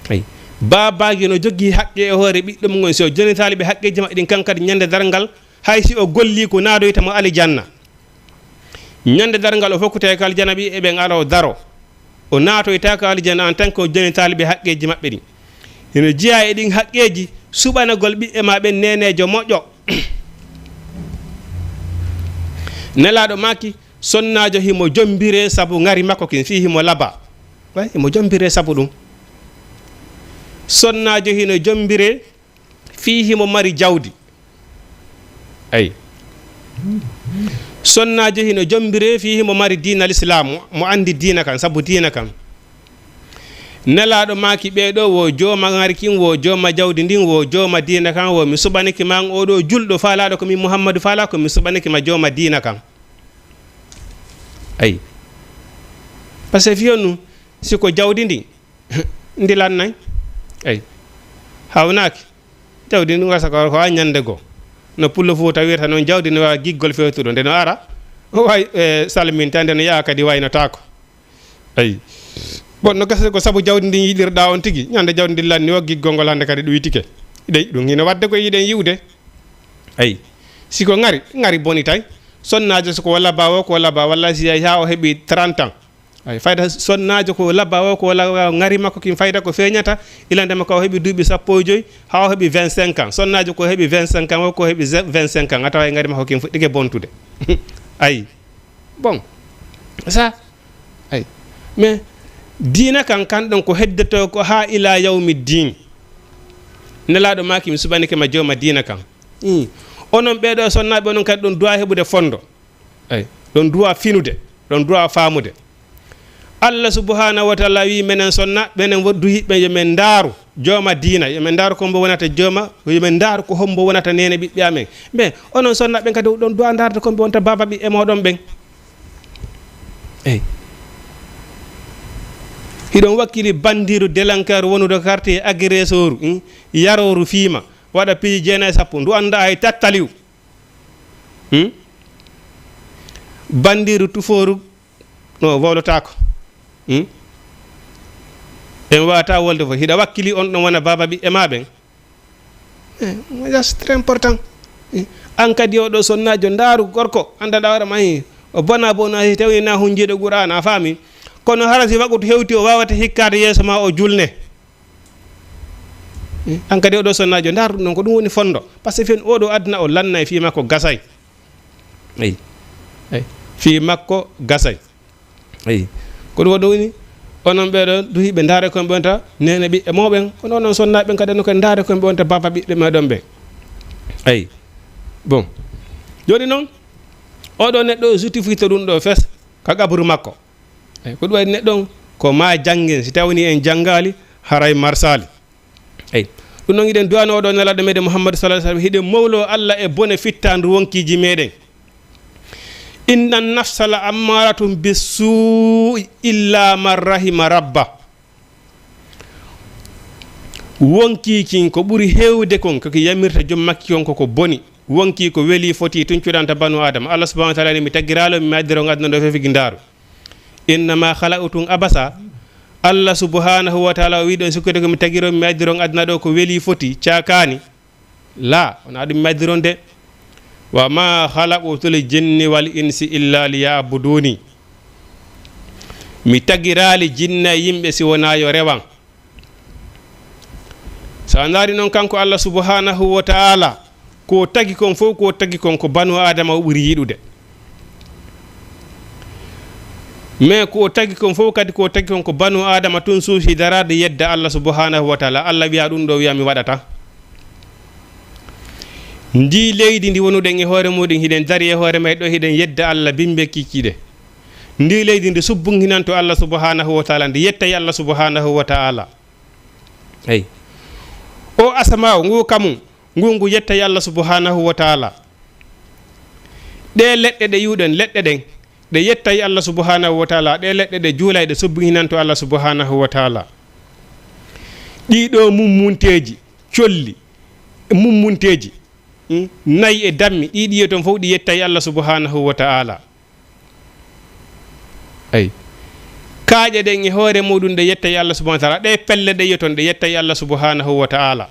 Ay. Baabaajo no jogii haqqe e hoore ɓiɓɓe mum on, si o jonitaali ɓe haqqeeji maɓɓe ɗin, kan kadi ñande darngal, hay si o golli ko naadoyta mo alijanna. Ñande darngal o fokkutee ko aljanna, ɓiɓɓe ɓen ara o daro. O naatoytaako aljanna en tant que o jonitaali ɓe haqqeeji maɓɓe ɗin. Hino jeyaa e ɗin haqqeeji suɓanagol ɓiɓɓe ma ɓen neeneejo moƴƴo. Nelaaɗo maaki, sonnaajo himo jombiree sabu ŋari makko kin, fii himo laba. Way, himo jombiree sabu ɗum. Sonnaajo hino jombiree fii himo mari jawdi. Ay. Sonnaajo hino jombiree fii himo mari diina l'islam, mo anndi diina kan, sabu diina kan. Nelaaɗo maaki, ɓee ɗoo wo jooma ŋari kin, wo jooma jawdi ndin, wo jooma diina kan, wo mi suɓanike ma an oo ɗoo julɗo faalaaɗo ko min Muhammadu faalaa, ko mi suɓanike ma jooma diina kan. Ay. Parce que fiyo nu, si ko jawdi ndin, ndi lannay. Ay. Hawnaaki. Jawdi ndin wasa ko, ko a ñande goo. No pullo Fuuta wirta non, jawdi no waawi giggol fewtuɗo. Nde no ara, o wawi, eh, salminte, nde no yaha kadi waynotaako. Ay. Bon, no gasa ko sabu jawdi ndin yiɗirɗaa on tigi. Ñande jawdi ndin lanni o, giggol ngol hannde kadi ɗuytike. Ɗey, ɗum hino waɗde ko yiɗen yi'ude. Ay. Si ko ŋari, ŋari bonitay. Sonnaajo so ko walla ba o, ko walla ba, walla si yahi haa o heɓi trente ans. Ay, fayda sonnaajo ko laba o, ko la-, ŋari makko kin fayda ko feeñata, ilande makko o heɓi duuɓi sappo e joy, haa o heɓi vingt-cinq ans. Sonnaajo ko heɓi vingt-cinq ans o, ko heɓi ze-, vingt-cinq ans, a tawa e ŋari makko kin fuɗɗike bontude. Ay. Bon. Ça. Ay. Mais diina kan, kan ɗon ko heddoto ko haa ila yawmi diin. Nelaaɗo maaki, mi suɓanike ma jooma diina kan. Ii. Onon ɓee ɗoo sonnaaɓe, onon kadi ɗon duwaa heɓude fondo. Ay, ɗon duwaa finude, ɗon duwaa faamude. Allah subhanahu wa ta'ala wi menen sonna, menen woddu hiɓɓe, yo men ndaaru jooma diina, yo men ndaaru ko hombo wonata jooma, yo men ndaaru ko hombo wonata neene ɓiɓɓe amen. Mais onon sonna ɓen kadi ɗon duwaa ndaarde ko hombo wonata baaba ɓiɓɓe mooɗon ɓen. Ey. Hiɗon wakkili bandiiru délinquant wonude quartier agresseur, hmm? Yarooru fiima, waɗa piiji jeenayi sappo, ndu anndaa hay tattaliw. Hmm? Bandiiru tufooru no wowlotaako. Hmm? En waawata wolde fof. Hiɗa wakkili on ɗon wona baaba ɓiɓɓe maa ɓen. Eh, that's très important. Eh, an kadi oɗo sonnaajo, ndaaru gorko, anndanɗaa hoore maa, eh, o bona bona, si tawii na hunjiiɗo Qur'aana, a faami? Kono hara si waqutu hewti, o waawata hikkaade yeeso maa, o julne. Eh, an kadi oɗo sonnaajo, ndaar ɗum ɗon, ko ɗum woni fondo. Parce que fen oɗo aduna o lannay fii makko gasay. Eyi. Eyi. Fii makko gasay. Eyi. Ko ɗum waɗi woni, onon ɓee ɗoo duhiiɓe, ndaare kon ɓe wonta neene ɓiɓɓe mooɗon ɓen, kono onon sonnaaɓe ɓen kadi, no kadi ndaare kon ɓe wonta baaba ɓiɓɓe meɗon ɓen. Eyi. Bon. Jooni noon, oɗo neɗɗo o justifiito ɗum ɗoo fes ka qabru makko. Eyi, ko ɗum waɗi neɗɗo on, ko maa janngen, si tawii en janngaali, haray marsaali. Eyi, ɗum noon hiɗen du'ano oɗo nelaaɗo meɗen Muhammadu sallallahu alaihi wasallam, hiɗen mowlo Allah e bone fittaandu wonkiiji meɗen. Inna nafsa la ammaratun bissuu'i illa man rahima rabba. Wonkii kin ko ɓuri heewde kon, ko ki yamirta joom makki kon ko ko boni. Wonkii ko welii fotii tun cuɗanta banu Aadama. Allah subhanahu wa taala ni, mi tagiraali on, mi addiroo on aduna ɗoo fefigindaaru. Innama khalaqtukum abasa. Allah subhanahu wa taala o wi'i ɗon, sikkude ko mi tagiroo on, mi addiroo on aduna ɗoo ko welii fotii, caakaani. La, wonaa ɗum mi addiroo on de. Wa ma khalaqtul jinni wal insi illa liya'buduni. Mi tagiraali jinna e yimɓe si wonaa yo rewan. So a ndaari noon kanko Allah subhanahu wa ta'ala, ko tagi kon fof, ko tagi kon ko banu Aadama o ɓuri yiɗude. Mais ko tagi kon fof kadi, ko tagi kon ko banu Aadama tun suusi daraade yedda Allah subhanahu wa ta'ala. Allah wiya ɗum ɗo, wiya mi waɗata. Ndi leydi ndi wonuɗen e hoore muɗum, hiɗen dari e hoore may ɗo, hiɗen yedda Allah bimbe kikiɗe. Ndi leydi ndi subbunhinanto Allah subhanahu wa ta'ala, ndi yettay Allah subhanahu wa ta'ala. Eyi. O asamaawo ngu kamu, ngu ngu yettay Allah subhanahu wa ta'ala. Ɗe leɗɗe ɗe yi'uɗen, leɗɗe ɗen, ɗe yettay Allah subhanahu wa ta'ala. Ɗe leɗɗe ɗe juulay, ɗe subbunhinanto Allah subhanahu wa ta'ala. Ɗiɗo mummunteeji, colli, mummunteeji, hmm, nayi e dammi, ɗi ɗiyo ton fof ɗi yettay Allah subhanahu wa ta'ala. Eyi. Kaaƴe ɗen e hoore muɗum ɗe yettay Allah subhanahu wa ta'ala. Ɗe pelle ɗe yi'oton ɗe yettay Allah subhanahu wa ta'ala.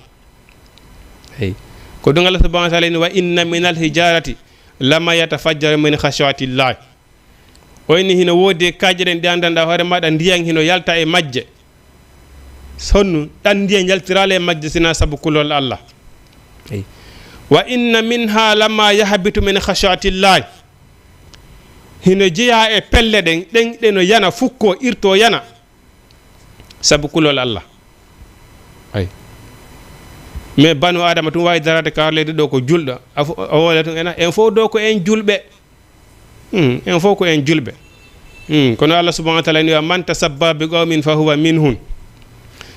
Eyi. Ko ɗum Allah subhanahu wa ta'ala ni, wa inna minal hijarati lama yatafajjaru min khashyatillah. O inni hino woodi e kaaƴe ɗen ɗe anndanɗaa hoore maaɗa ndiyan hino yalta e majje. Sonnu ɗan ndiyan yaltiraali e majje sinaa sabu kulol Allah. Eyi. Wa inna minha lama yahbitu min khashyatillah. Hino jeyaa e pelle ɗen, ɗen ɗe no yana, fukkoo, irtoo, yana. Sabu kulol Allah. Eyi. Mais banu Aadama tun waawi daraade ka leydi ɗo ko julɗo. A fo-, a woola tun ena, en fof ɗo ko en julɓe. Hmm, en fof ko en julɓe. Hmm, kono Allah subhanahu wa ta'ala ni, wa man tashabbaha bi qawmin fa huwa minhum.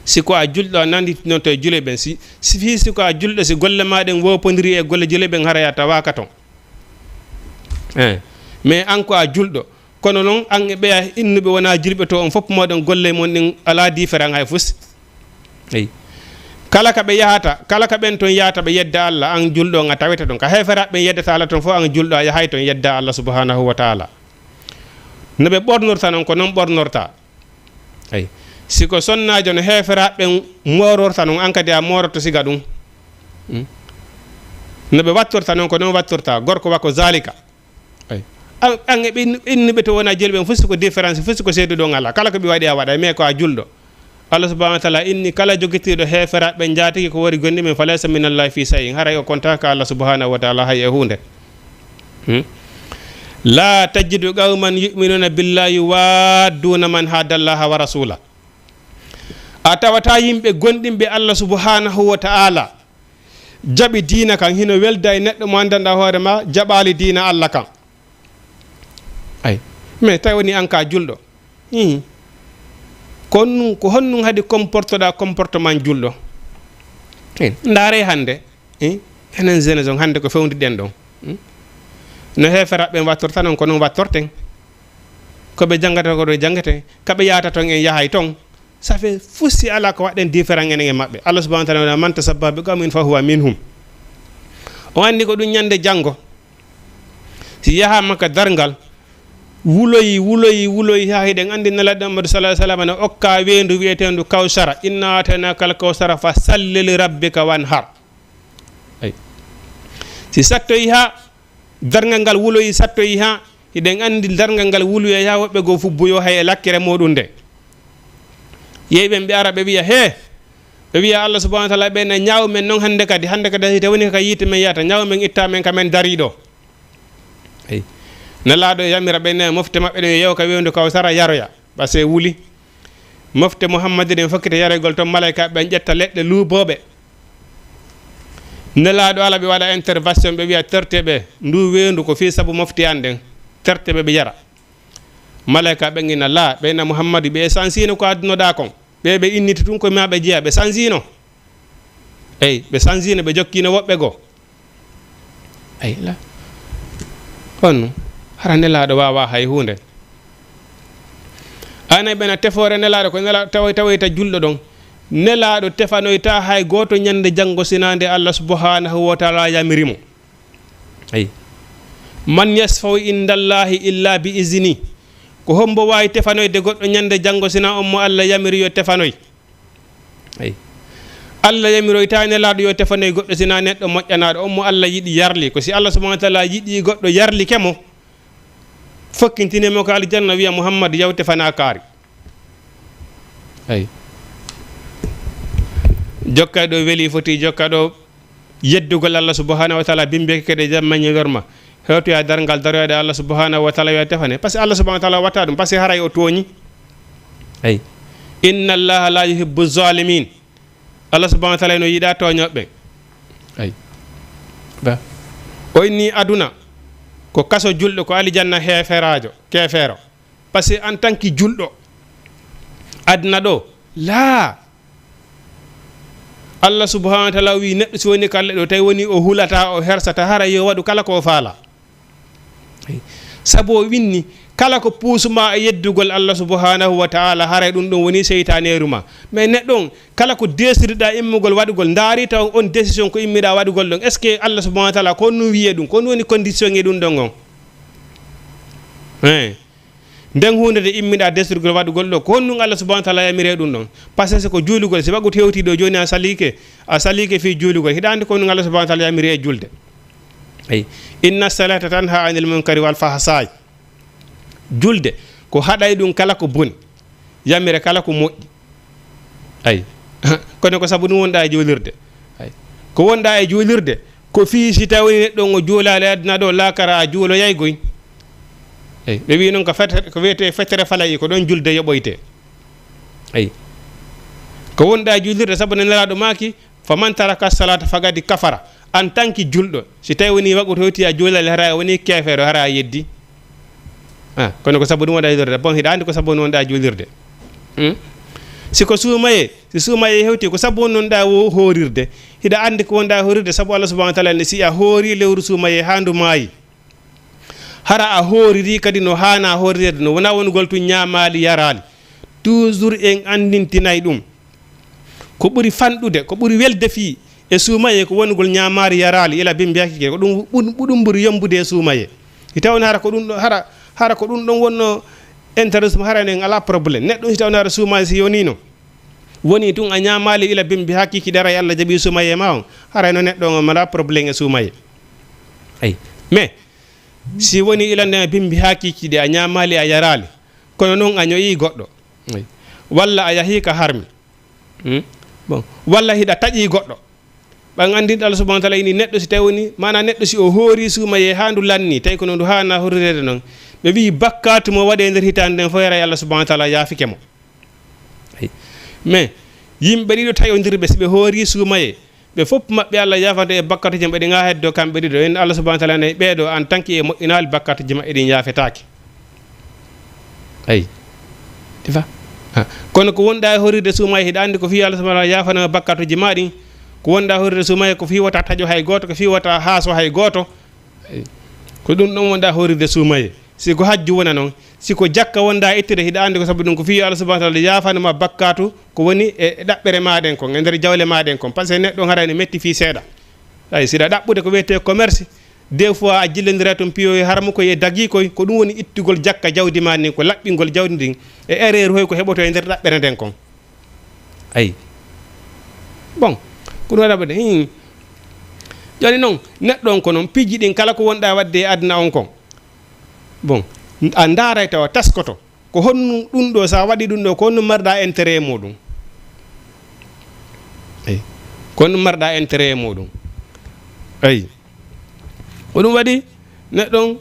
Si ko a julɗo, a nannditinoto e julɓe ɓen. Si, si fii si ko a julɗo, si golle maa ɗen woopondiri e golle julɓe ɓen, hara a tawaaka ton. Eh, mais an ko a julɗo. Kono noon, an e ɓeya innuɓe wonaa julɓe to, on fof mooɗon golle mon ɗin alaa différent hay fus. Eyi. Kala ka ɓe yahata, kala ka ɓen ton yahata ɓe yedda Allah, an julɗo on a tawete ton. Ka heeferaaɓe ɓen yeddata Allah ton fof, an julɗo a yahay ton yedda Allah subhanahu wa ta'ala. No ɓe ɓornorta noon, ko noon ɓornorta. Eyi. Si ko sonnaajo no heeferaaɓe ɓen moororta noon, an kadi a mooroto siga ɗum. Hmm? No ɓe wattorta noon, ko noon wattorta. Gorko wa ko zalika. Eyi. An, an e ɓe innu-, innuɓe to wona julɓe ɓen, fof si ko différence, fof si ko seeduɗo on alaa. Kala ko ɓe waɗi a waɗa, mais ko a julɗo. Allah subhanahu wa ta'ala inni kala jogitiiɗo heeferaaɓe ɓen njaatigi ko wori gonɗi men, falaysa minallahi fi shay'in. Haray o kontaaka Allah subhanahu wa ta'ala hay e huunde. Hmm? La tajidu qawman yu'minuna billahi yuwadduna man haddallaha wa rasula. A tawata yimɓe gonɗinɓe Allah subhanahu wa ta'ala jaɓi diina kan, hino welda e neɗɗo mo anndanɗaa hoore ma, jaɓaali diina Allah kan. Ay, mais tawi woni an ka julɗo. Ii. Ko honɗum, ko honɗum haɗi comportoɗaa comportement julɗo? Ii, ndaaree hannde. Ii, enen jeunesse on hannde ko fewndiɗen ɗon. Hmm? No heeferaaɓe ɓen wattorta non, ko non wattorten. Ko ɓe janngata ko ɗo janngeten. Ka ɓe yahata ton en yahay ton. Ça fait fof si alaa ko waɗɗen différent enen e maɓɓe. Allah subhanahu wa ta'ala, "Man tashabbaha bi qawmin fa huwa minhum." O anndi ko ɗum ñande janngo. Si yahaama ka darngal, wuloyi, wuloyi, wuloyi, haa hiɗen anndi Nelaaɗo Muhammadu sallallahu alaihi wasallam ne okka weendu wi'eteendu Kawsara. "Inna a'taynaka al-kawsara fa salli li rabbika wanhar." Ay. Si sattoyi haa darngal ngal wuloyi, sattoyi haa, hiɗen anndi darngal ngal wuloyi haa woɓɓe goo fubboyoo hay e lakkere muɗum nde. Yehi ɓen ɓe ara ɓe wi'a, "Hee!" Ɓe wi'a Allah subhanahu wa ta'ala, ɓe na ñaaw men non hannde kadi, hannde kadi si tawii woni ka yiite men yahata, ñaaw men itta men ka men darii ɗo. Eyi. Nelaaɗo yamira ɓe ne mofte maɓɓe ɗen yo yeew ka wewndu Kawsara yaroya, ɓa se wuli. Mofte Muhammadu ɗen fokkita yaroygol ton, malaykaaɓe ɓen ƴetta leɗɗe luubooɓe. Nelaaɗo ala ɓe waɗa intervention, ɓe wi'a, "Tertee ɓe, ndu wewndu ko fii sabu mofte an ɗen. Tertee ɓe, ɓe yara." Malaykaaɓe ɓen ina laa, ɓe na Muhammadu, ɓe sansiino ko addunoɗaa kon. Ɓe ɓe inniti tun ko ma ɓe jeya, ɓe sansiino. Eyi, ɓe sansiino, ɓe jokkiino woɓɓe goo. Eyi, la. Kono hara Nelaaɗo waawaa hay huunde. Ana ɓe na tefoore Nelaaɗo, ko Nelaaɗo tawoy-, tawoyta julɗo ɗon. Nelaaɗo tefanoyta hay gooto ñande janngo sinaa nde Allah subhanahu wa taala yamiri mo. Ay. Man yasfau indallahi illa bi izni. Ko hombo waawi tefanoyde goɗɗo ñande janngo sinaa on mo Allah yamiri yo tefanoy? Ay. Allah yamiroyta nelaaɗo yo tefanoy goɗɗo sinaa neɗɗo moƴƴanaaɗo, on mo Allah yiɗi yarli. Ko si Allah subhanahu wa taala yiɗi goɗɗo yarlike mo, fokkintini mo ko aljanna, wiya, "Muhammad, yaw tefana kaari." Ay. Jokka ɗo weli foti jokka ɗo yeddugol Allah subhanahu wa taala, bimbe kede jam mañi werma. Hewtoya darngal daroyade Allah subhanahu wa taala yo tefane. Parce que Allah subhanahu wa taala watta ɗum, parce que haray o tooñi. Ay. Inna Allah la yuhibbu zalimin. Allah subhanahu wa taala no yiɗa tooñoɓe. Ay. Ba. O inni aduna ko kaso julɗo, ko alijanna heferaajo, kefeero. Parce que en tant que julɗo, aduna ɗo, laa. Allah subhanahu wa taala wi neɗɗo si woni kalle ɗo, tawi woni o hulata, o hersata, hara yo waɗu kala ko o faala. Sabu o winni, kala ko puusuma e yeddugol Allah subhanahu wa taala, haray ɗum ɗon woni seytaneeru ma. Mais neɗɗo on, kala ko desirɗa immugol waɗugol, ndaari taw on décision ko immiɗa waɗugol ɗon, est ce que Allah subhanahu wa taala ko honɗum wiye ɗum? Ko honɗum woni condition e ɗum ɗon on? Hein. Nden huunde nde immiɗa desirgol waɗugol ɗo, ko honɗum Allah subhanahu wa taala yamiri e ɗum ɗon? Parce que ko juulugol, si waggute hewti ɗo jooni a salike, a salike fii juulugol. Hiɗa anndi ko honɗum Allah subhanahu wa taala yamiri e julde? Ay. Inna salata tanha anil munkari wal fahsai. Julde ko haɗay ɗum kala ko boni, yamira kala ko moƴƴi. Ay. Kono ko sabu ɗum wonɗa e juulirde. Ay. Ko wonɗa e juulirde, ko fii si tawii neɗɗo on o juulaali aduna ɗo, laakara a juuloyay goy. Ay. Ɓe wii noon ko fetere, ko wiyetee fetere falayi, ko ɗon julde yoɓoytee. Ay. Ko wonɗa e juulirde, sabu ne Nelaaɗo maaki, "Faman taraka salata faqad kafara." En tant que julɗo, si tawi woni waɗu toyti a juulali, hara a woni keefeero, hara a yeddi. Ah, kono ko sabu ɗum wonɗa juulirde. Bon, hiɗa anndi ko sabu woni wonɗa juulirde. Hmm? Si ko suumaye, si suumaye hewti, ko sabu woni wonɗa wo-, hoorirde. Hiɗa anndi ko wonɗa hoorirde, sabu Allah subhanahu wa taala ne si a hoori lewru suumaye haa ndu maayi. Hara a hooriri kadi no haana hoorireede, no wona wonugol tun ñaamaali yaraali. Toujours en anndintinay ɗum. Ko ɓuri fanɗude, ko ɓuri welde fii e suumaye ko wonugol ñaamaari yaraali ila bimbi hakkiike. Ko ɗum ɓur-, ɓur-, ɗum ɓuri yombude e suumaye. Si tawno hara ko ɗum ɗo, hara, hara ko ɗum ɗon wonno intérêt sum, hara en alaa problème. Neɗɗo si tawno hara suumaye si yonino, woni tun a ñaamaali ila bimbi hakkiike, haray Allah jaɓi suumaye ma on. Haray no neɗɗo on alaa problème e suumaye. Ay. Mais, si woni ila nde bimbi hakkiike ɗi a ñaamaali a yaraali, kono non a ñoyi goɗɗo. Ay. Walla a yahi ka harmi. Hmm? Bon. Walla hiɗa taƴi goɗɗo. Ɓan anndinɗo Allah subhanahu wa taala ini neɗɗo si tawi woni, maana neɗɗo si o hoori suumaye haa ndu lanni, tawi kono ndu haana horireede non. Ɓe wi'i bakkaatu mo waɗe nder hitaande nden fof haray Allah subhanahu wa taala yaafike mo. Ay. Mais yimɓe ɗiɗo taƴondirɓe si ɓe hoori suumaye, ɓe fof maɓɓe Allah yaafante e bakkaatuji maɓɓe ɗi ŋaa heddo kamɓe ɗiɗo. En Allah subhanahu wa taala ne ɓeeɗo en tant que e moƴƴinaali bakkaatuji maɓɓe ɗin yaafetaake. Ay. Tifa? Ha. Kono ko wonɗa e horirde suumaye, hiɗa anndi ko fii Allah subhanahu wa taala yaafanama bakkaatuji ma ɗin. Ko wonɗa e horirde suumaye ko fii wota taƴo hay gooto, ko fii wota haaso hay gooto. Ay. Ko ɗum ɗon wonɗa horirde suumaye. Si ko hajju wona non, si ko jakka wonɗa ittude, hiɗa anndi ko sabu ɗum ko fii Allah subhanahu wa taala yaafanama bakkaatu ko woni e, e ɗaɓɓere maɗen kon, e nder jawle maɗen kon. Parce que neɗɗo on haray ne metti fii seeɗa. Ay, siɗa ɗaɓɓude ko wiyetee commerce, des fois a jillondiray toon piyoyi harmu koy e dagii koy, ko ɗum woni ittugol jakka jawdi ma ndin, ko laɓɓingol jawdi ndin e erreur hoy ko heɓoto e nder ɗaɓɓere nden kon. Ay. Bon, ko ɗum waɗa ɓe, hmm. Jooni noon, neɗɗo on ko noon, piiji ɗin kala ko wonɗa waɗde e aduna on kon. Bon, a ndaaray tawa taskoto. Ko honɗum ɗum ɗo, so a waɗi ɗum ɗo, ko honɗum marɗa intérêt e muɗum? Eyi. Ko honɗum marɗa intérêt e muɗum? Eyi. Ko ɗum waɗi neɗɗo on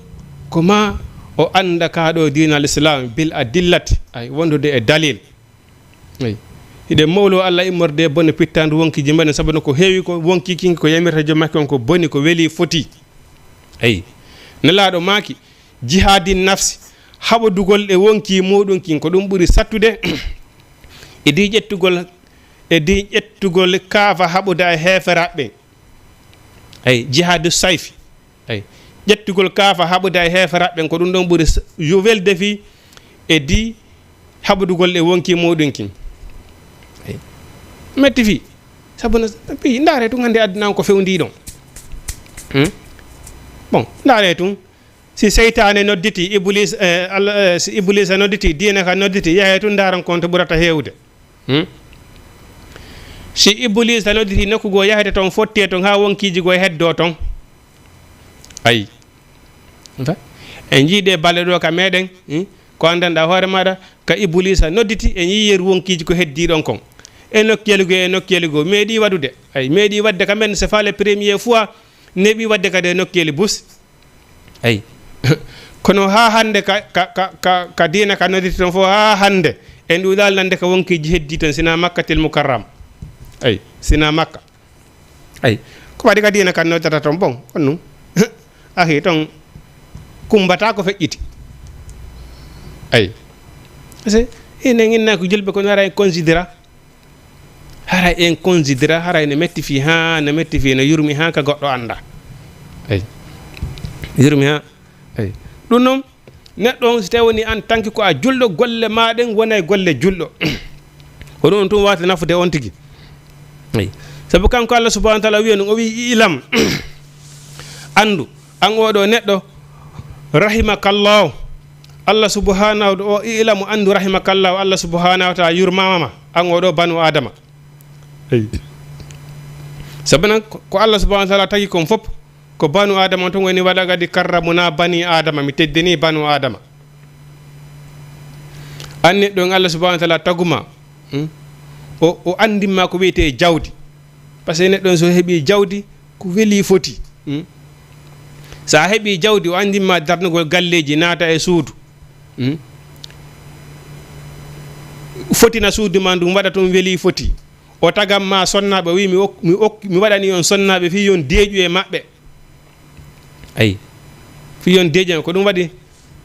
ko ma o annda ka ɗo diinal Islam bil adillati, ay, wondude e dalil. Eyi. Hiɗen mawlo Allah immorde e bone pittandu wonkiiji meɗen, sabu no ko heewi ko wonki kin ko yamirta joom makki on ko boni, ko weli foti. Eyi. Nelaaɗo maaki, jihaadi nafsi, haɓodugol e wonki muɗum kin, ko ɗum ɓuri sattude e di ƴettugol, e di ƴettugol kaafa haɓude e heeferaaɓe ɓen. Eyi, jihaadu sayfi. Eyi, ƴettugol kaafa haɓude e heeferaaɓe ɓen, ko ɗum ɗon ɓuri s-, yo welde fii e di haɓodugol e wonki muɗum kin. Eyi. Metti fii. Sabu no, fii, ndaare tun hannde aduna on ko fewndii ɗon. Hmm? Bon, ndaare tun. Si seytaane nodditi, Iblis, eh, Alla, eh, si Iblis a nodditi, diina ka nodditi, yahee tun ndaaron kon to ɓurata heewde. Hmm? Si Iblis a nodditi nokku goo, yahete ton, fottee ton, haa wonkiiji goo heddoo ton. Ayi. Fa? En njii ɗee balɗe ɗoo ka meɗen, hmm? Ko anndanɗaa hoore maaɗa, ka Ibuliisa nodditi, en yii yeru wonkiiji ko heddii ɗon kon. E nokkeeli goo, e nokkeeli goo. Meeɗii waɗude. Ayi, meeɗii waɗde ka men, c'est pas le premier fois. Neeɓii waɗde kadi e nokkeeli bus. Ayi. Kono haa hannde ka, ka, ka, ka, ka diina ka nodditi ton fof, haa hannde. En ɗuuɗaali nande ka wonkiiji heddii ton, sinaa Makkatil Mukarram. Ayi, sinaa Makka. Ayi. Ko waɗi ka diina kan noddata ton bon, on nun. Ahi, ton kumbataa ko feƴƴiti. Ayi. Parce que enen inna ko julɓe kono haray en considéra. Haray en considéra, haray no metti fii haa, no metti fii, no yurmi haa ka goɗɗo annda. Ayi. Yurmi haa. Ayi. Ɗum noon, neɗɗo on, si tawi woni an tanki ko a julɗo, golle maa ɗen wonay golle julɗo. Ko ɗum on tun waawata nafude on tigi. Eyi. Sabu kanko Allah subhanahu wa taala wiya ɗum, o wi'i, "I'lam." Anndu, an oo ɗoo neɗɗo, rahimakallahu. Allah subhanahu wa, o, "I'lam," anndu, rahimakallahu, Allah subhanahu wa taala yurmaama ma, an oo ɗoo banu Adama. Eyi. Sabu nan, ko, ko Allah subhanahu wa taala tagi kon fof, ko banu Adama tun woni, "Wa laqad karramna bani Adama," mi teddini banu Adama. An neɗɗo on Allah subhanahu wa taala taguma, hmm? O, o anndin ma ko wiyetee jawdi. Parce que neɗɗo on so heɓii jawdi, ko weli foti. Hmm? So a heɓii jawdi, o anndin ma darnugol galleeji, naata e suudu. Hmm? Fotina suudu ma ndun, waɗa tun weli foti. O tagan ma sonnaaɓe, o wi'i, "Mi ok-, mi ok-, mi waɗanii on sonnaaɓe fii yo on deeƴu e maɓɓe." Ayi. Fii yo on deeƴu e maɓɓe. Ko ɗum waɗi,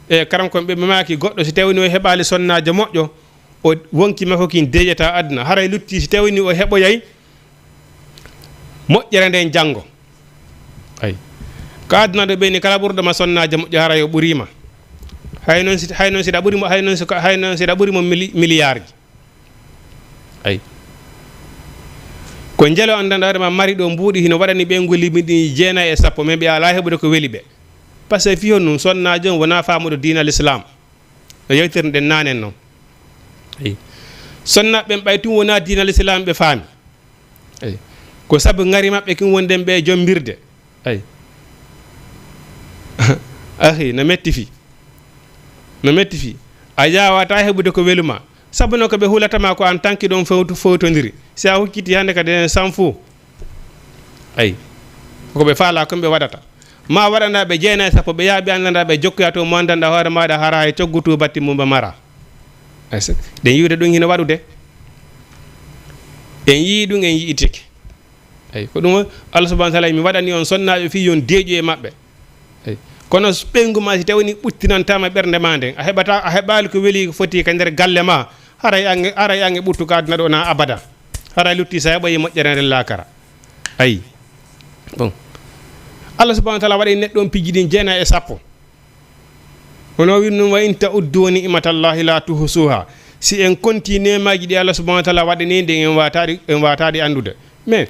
e, karamko'en ɓe, ɓe maaki goɗɗo si tawii o heɓaali sonnaajo moƴƴo, o wonki makko kin deeƴataa aduna. Haray lutti si tawii o heɓoyay moƴƴere nden janngo. Ayi. Ko aduna ɗoo ɓe ni kala ɓurɗo ma sonnaajo moƴƴo haray o ɓurii ma. Hay noon si, hay noon si ɗa ɓuri mo, hay noon si, hay noon si ɗa ɓuri mo mili-, miliyaarji. Ayi. Ko njelo anndanɗaa hoore ma mari ɗoo mbuuɗi hino waɗani ɓeyngu liɓi ɗi jeenayi e sappo, men ɓe alaa heɓude ko weli ɓe. Parce que fii honɗun sonnaajo on wonaa faamuɗo diina l'islam. No yewtirɗen naanen non. Ayi. Sonnaaɓe ɓen ɓay tun wonaa diina l'islam ɓe faami. Ayi. Ko sabu ŋari maɓɓe kin wonɗen ɓe e jommbirde. Ayi. Ahi, no metti fii. No metti fii. A yaawataa heɓude ko weli ma. Sabu no ko ɓe hulata ma ko an tanki ɗon fewtu-, fewtondiri. Si a hucciti hannde kadi en sanfu. Ayi. Ko ɓe faalaa kon ɓe waɗata. Ma waɗanaa ɓe jeenayi e sappo, ɓe yaha ɓe anndanɗaa ɓe jokkoya to mo anndanɗaa hoore maaɗa hara hay coggu tuubatti mum ɓe mara. Est-ce que ɗen yi'ude ɗum hino waɗude? En yi'i ɗum, en yi'itike. Eyi, ko ɗum o, Allah subhanahu wa taala, "Mi waɗani on sonnaaɓe fii yo on deeƴu e maɓɓe." Eyi. Kono s-, ɓeyngu ma si tawii ni ɓuttinantaama ɓernde ma nden, a heɓataa, a heɓaali ko weli ko foti ka nder galle ma, haray an e, haray an e ɓuttu ka aduna ɗoo na abada. Haray lutti sa heɓoyi moƴƴere nder laakara. Ayi. Bon. Allah subhanahu wa taala waɗi neɗɗo on piji ɗin jeenayi e sappo. Hono wi'unoo, "Wa in ta'uddu ni'matallahi la tuhsuha." Si en kontii neemaaji ɗi Allah subhanahu wa taala waɗanii ɗin, en waataɗi, en waataɗi anndude. Mais,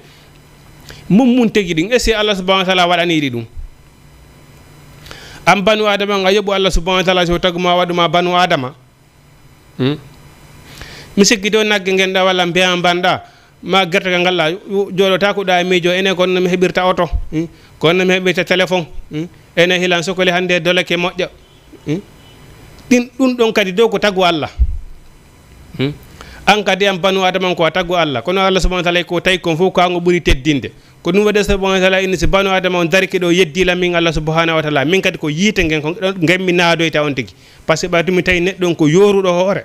mum mum tigi ɗin, est-ce que Allah subhanahu wa taala waɗanii ɗi ɗum? An banu Adama, nga yoɓu Allah subhanahu wa taala si o tagu ma waɗu ma banu Adama? Hmm? Mi sikki to nagge ngen ɗa walla mbeya mbanɗa, ma gerte ka ngal ɗa, jooɗotaako ɗa e miijo, ene ko no mi heɓirta oto, hmm? Ko no mi heɓirta téléphone, hmm? Ene hilan sokole hannde dolake moƴƴa, hmm? Ɗin, ɗum ɗon kadi dow ko tagu Allah. Hmm? An kadi an banu Adama ko a tagu Allah. Kono Allah subhanahu wa taala ko tawi kon fof ko an o ɓuri teddinde. Ko ɗum waɗi subhanahu wa taala inni si banu Adama on darike ɗo yeddii lan min Allah subhanahu wa taala. Min kadi ko yiite ngen ko ngen mi naadoyta on tigi. Parce que ɓay tumi tawi neɗɗo on ko yooruɗo hoore.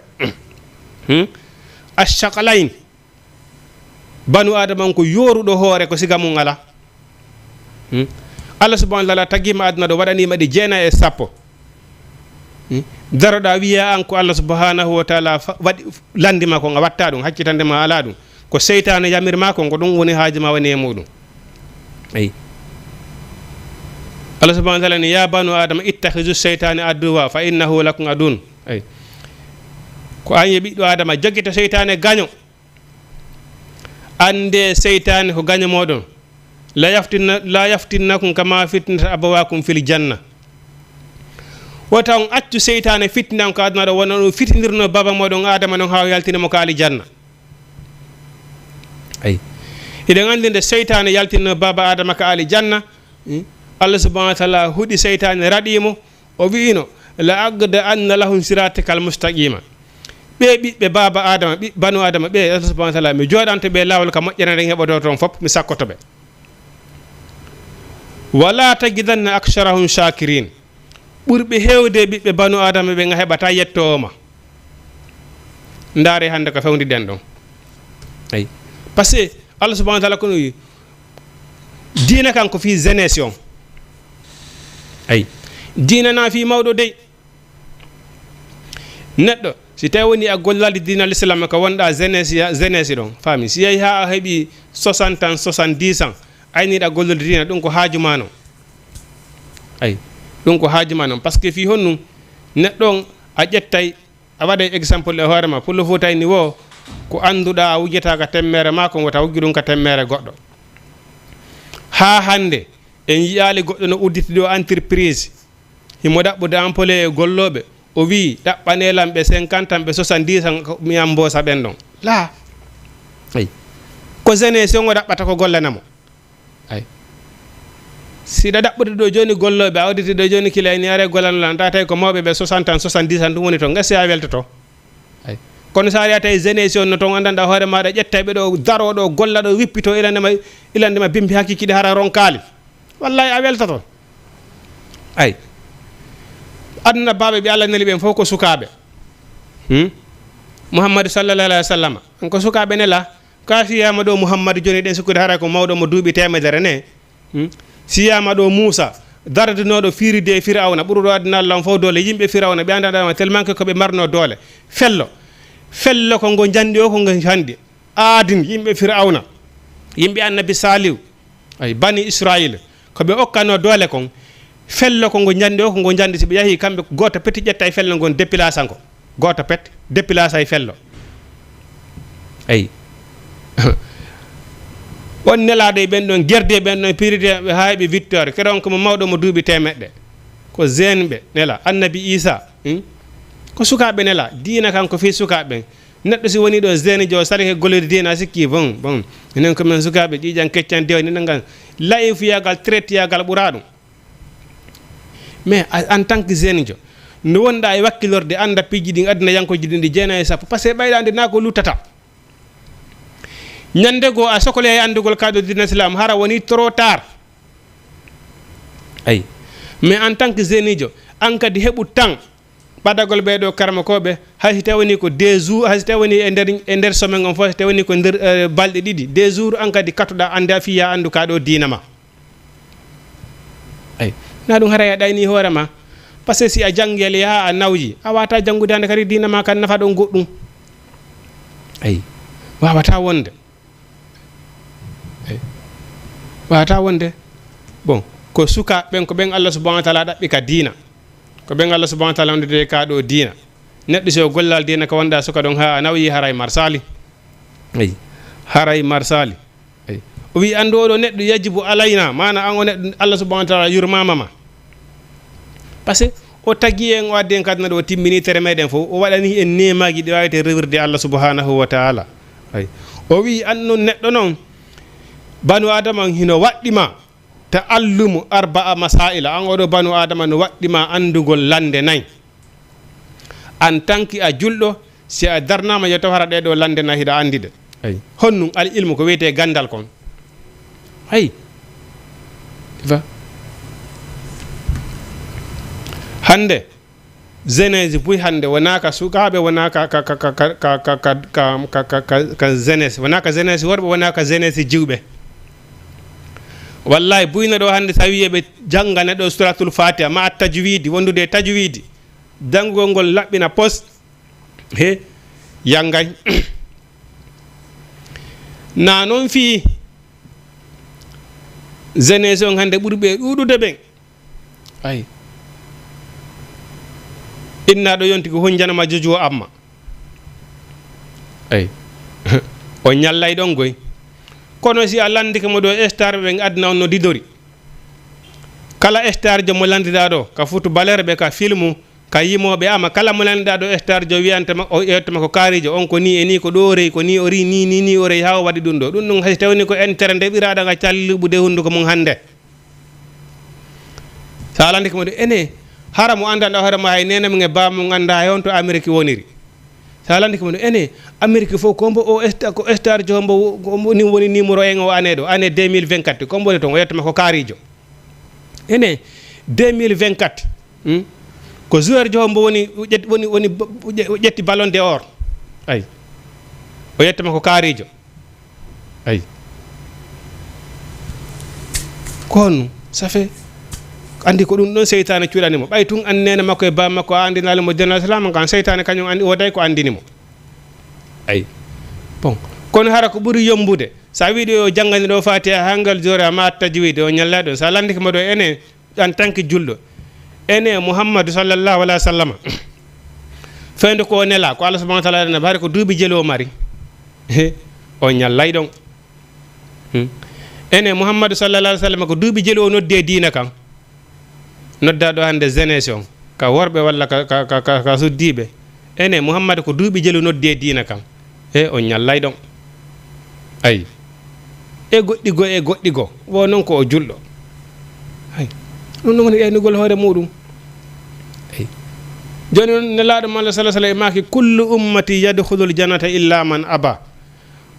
Hmm? Ashaqalayn. Banu Adama on ko yooruɗo hoore ko siga mum alaa. Hmm? Allah subhanahu wa taala tagima aduna ɗo waɗanima ɗi jeenayi e sappo. Hmm? Daroɗa wiya an ko Allah subhanahu wa taala fa-, waɗi, landima ko nga watta ɗum, hakkitande ma alaa ɗum. Ko seytaane yamirma ko, ko ɗum woni haaju ma woni e muɗum. Eyi. Allah subhanahu wa taala ni, "Ya banu Adama, ittakhizu shaytana aduwa, fa innahu lakum aduwwun." Eyi. Ko an e ɓiɗɗo Adama, joggito seytaane gaño. Annde seytaane ko gaño mooɗon. La yaftinna-, la yaftinnakum kama fitnata abawakum fil janna. Wota on accu seytaane fitnan ko aduna ɗo, wona ɗum fitinirno baaba mooɗon Adama non haa o yaltini mo ka alijanna. Ay. Hiɗen anndi nde seytaane yaltinno baaba Adama ka alijanna, hmm? Allah subhanahu wa taala huɗi seytaane, raɗi mo, o wi'ino, "La aqda anna lahum siratakal mustaqima." Ɓe ɓiɓɓe baaba Adama, ɓi-, banu Adama, ɓe Allah subhanahu wa taala, mi jooɗanto ɓe laawol ka moƴƴere nden heɓoto toon fof, mi sakkoto ɓe. "Wala tajidanna aksarahum shakirin." Ɓurɓe heewde ɓiɓɓe banu Adama ɓen a heɓata yettoowo ma. Ndaare hannde ko fewndi ɗen ɗon. Ay. Parce que Allah subhanahu wa taala kono wi, diina kan ko fii jeunesse on. Ay. Diina na fii mawɗo dey. Neɗɗo, si tawi woni a gollali diina l'islam ko wonɗa jeunesse ya-, jeunesse ɗon, faami. Si yahi haa a heɓi soixante ans, soixante-dix ans, ayniɗa gollude diina, ɗum ko haaju ma non. Ay, ɗum ko haaju ma non. Parce que fii honɗum neɗɗo on a ƴettay, a waɗay exemple e hoore ma. Pullo Fuuta ni wo, ko annduɗa a wujjata ka temmere ma, ko wota wujju ɗum ka temmere goɗɗo. Haa hannde, en yi'aali goɗɗo no udditi ɗo entreprise. Himo ɗaɓɓude employé e gollooɓe. O wi'i, "Ɗaɓɓanee lan ɓe cinquante ans, ɓe soixante-dix ans, ko mi ambosa ɓen ɗon." Laa. Ay. Ko jeunesse on o ɗaɓɓata ko gollana mo. Ay. Si ɗa ɗaɓɓude ɗo jooni gollooɓe, a udditi ɗo jooni kila ni, "Are gollano lan." Tawa tawi ko mawɓe ɓe soixante ans, soixante-dix ans, ɗum woni toon. Ngasi a weltoto. Ay. Kono so a ari a tawi jeunesse on no toon, anndanɗa hoore maaɗa, ƴetta ɓe ɗo, daroo ɗo, golla ɗo, wippito, ilandema, ilandema bimbi hakikiɗe hara ronkaali. Wallahi a weltoto. Ay. Aduna baaɓe ɓe Allah neli ɓen fof ko sukaaɓe. Hmm? Muhammadu sallallahu alaihi wasallam, ko sukaaɓe nela. Ka fiyama ɗo Muhammadu joni ɗen sukkude hara ko mawɗo mo duuɓi teemedere ne. Hmm? Siyama ɗo Muusa, daradunooɗo fiiride e Firawna, ɓuruɗo aduna Allah on fof doole, yimɓe Firawna, ɓe anndanɗa tellement que ko ɓe marno doole. Fello. Fello ko ngo njandi o, ko ngo handi. Aadin, yimɓe Firawna, yimɓe Annabi Saaliw, ay, Bani Israil, ko ɓe okkano doole kon, fello ko ngo njandi o, ko ngo njandi, si ɓe yahi kamɓe, gooto peti ƴetta e fello ngon, depilasa ngo. Gooto pet, depilasa e fello. Ay. On nelaaɗo e ɓen ɗon, gerde e ɓen ɗon, pirite ɓe haa ɓe victoire. Kere on ko mo mawɗo mo duuɓi teemeɗɗe. Ko jeune ɓe nela. Annabi Isa, hmm? Ko sukaaɓe nela. Diina kan ko fii sukaaɓe ɓen. Neɗɗo si woni ɗo jeune jo, sari he gollude diina, a sikki, bon, bon. Enen ko men sukaaɓe, ƴiiƴan keccan dewni, nangan layifuyagal, traiteyagal ɓura ɗum. Mais a, en tant que jeune jo, no wonɗa e wakkilorde, annda piiji ɗin, aduna yankoji ɗin, ɗi jeena e sappo. Parce que ɓayɗa nde na ko luttata. Ñande goo a sokoloyay anndugol ka ɗo diina Islam, hara woni trop tard. Ay. Mais en tant que jeune jo, an kadi heɓu temps ɓadagol ɓee ɗo karmakooɓe, hay si tawani ko deux jours, hay si tawani e nder, e nder semaine on fof, hay si tawani ko nder, eh, balɗe ɗiɗi, deux jours, an kadi katuɗa annde a fiya anndu ka ɗo diina ma. Ay. Na ɗum haray a ɗayni hoore ma. Parce que si a janngi a yaha a nawji, a wata janngude hannde kadi diina ma kan nafa ɗon goɗɗum. Ay. Wawata wonde. Ay. Wawata wonde. Bon, ko sukaaɓe ɓen, ko ɓen Allah subhanahu wa taala ɗaɓɓi ka diina. Ko ɓen Allah subhanahu wa taala wondude ka ɗo diina. Neɗɗo si o gollal diina ka wonɗa suka ɗon ha a nawyi, haray marsali. Ay. Haray marsali. Ay. O wi, "Anndu oɗo neɗɗo yajibu alayna," maana an o neɗɗo Allah subhanahu wa taala yurmama ma. Parce que o tagi en, o addi en ka aduna ɗo, o timmini tere meɗen fof, o waɗani en neemaji ɗi wawete rewirde Allah subhanahu wa taala. Ay. O wi, "An non neɗɗo non, banu Adama on hino waɗɗi ma ta'allumu arba'a masaila, an oɗo banu Adama no waɗɗi ma anndugol lande nay." En tant que a julɗo, si a darnama yo taw hara ɗee ɗo lande na hiɗa anndi ɗe. Ay. Honnum al ilmu ko wiyetee ganndal kon. Ay. Fa. Hannde, jeunesse buy hannde wonaa ka sukaaɓe, wonaa ka, ka, ka jeunesse, wonaa ka jeunesse worɓe, wonaa ka jeunesse jiwɓe. Wallahi, buyno ɗo hannde, so a wi'e ɓe janngane ɗo Suratul Fatiha, ma at tajwidi, wondude e tajwidi. Janngugol ngol laɓɓina pos. He, yanngay. Na noon fii jeunesse on hannde ɓurɓe ɗuuɗude ɓen. Ay. Inna ɗo yonti ko hunjanama jojuwo amma. Ay. O ñallay ɗon goy. Kono si a lanndike mo ɗo star ɓe ɓen aduna on no didori. Kala star jo mo lanndiɗaa ɗo, ka footballeur ɓe, ka filmu, ka yimooɓe, ama kala mo lanndiɗaa ɗo star jo wiyante ma, o ƴeewte ma ko kaarijo, on ko nii e nii, ko ɗo o reyi, ko nii o reyi, nii, nii, nii o reyi, haa o waɗi ɗum ɗo. Ɗum ɗum hay si tawni ko intérêt nde ɓiraaɗo nga calli luɓude hunnduko mum hannde. Sa lanndike mo ɗo, ene, hara mo anndanɗaa hoore ma hay neene mum e baaba mum anndaa hay honto Ameriki woniri. Sa lanndike mo ɗo, ene, Ameriki fof ko mbo o sta-, ko star jo mbo, ko mbo ni woni numéro un o année ɗo, année deux mille vingt-quatre, ko mbo woni toon, o ƴettuma ko kaarijo. Ene, deux mille vingt-quatre, hmm? Ko joueur jo mbo woni, o ƴet-, woni, woni, o ƴe-, o ƴetti ballon d'or. Ay. O ƴettuma ko kaarijo. Ay. Ko honno? Ça fait, anndi ko ɗum ɗon seytaane cuɗani mo. Ɓay tun an neene makko e baa makko a anndinaali mo diinal Islaam, kan seytaane kañum anndi, wooday ko anndini mo. Ay. Bon. Kono hara ko ɓuri yombude, sa wiɗo yo janngani ɗo Faatiha haa ngal joora ma tajwid, o ñalla ɗon. Sa lanndike mo ɗo ene, en tant que julɗo, ene Muhammadu sallallahu alaihi wa sallam, fewndo ko o nela, ko Allah subhanahu wa ta'ala nela, hari ko duuɓi jelu o mari. He, o ñallay ɗon. Hmm. Ene Muhammadu sallallahu alaihi wa sallam, ko duuɓi jelu o noddi e diina kan. Nodda ɗo hannde jeunesse on, ka worɓe walla ka, ka, ka, ka, ka suddiiɓe. Ene Muhammadu ko duuɓi jelu noddi e diina kan. E on ñallay ɗon. Ay. E goɗɗi goo, e goɗɗi goo. Wo non ko o julɗo. Ay. Ɗum ɗum woni ɗeynugol hoore muɗum. Ay. Jooni noon, Nelaaɗo mo Allah sallallahu alaihi wa sallam maaki, "Kullu ummati yadkhulul jannata illa man aba."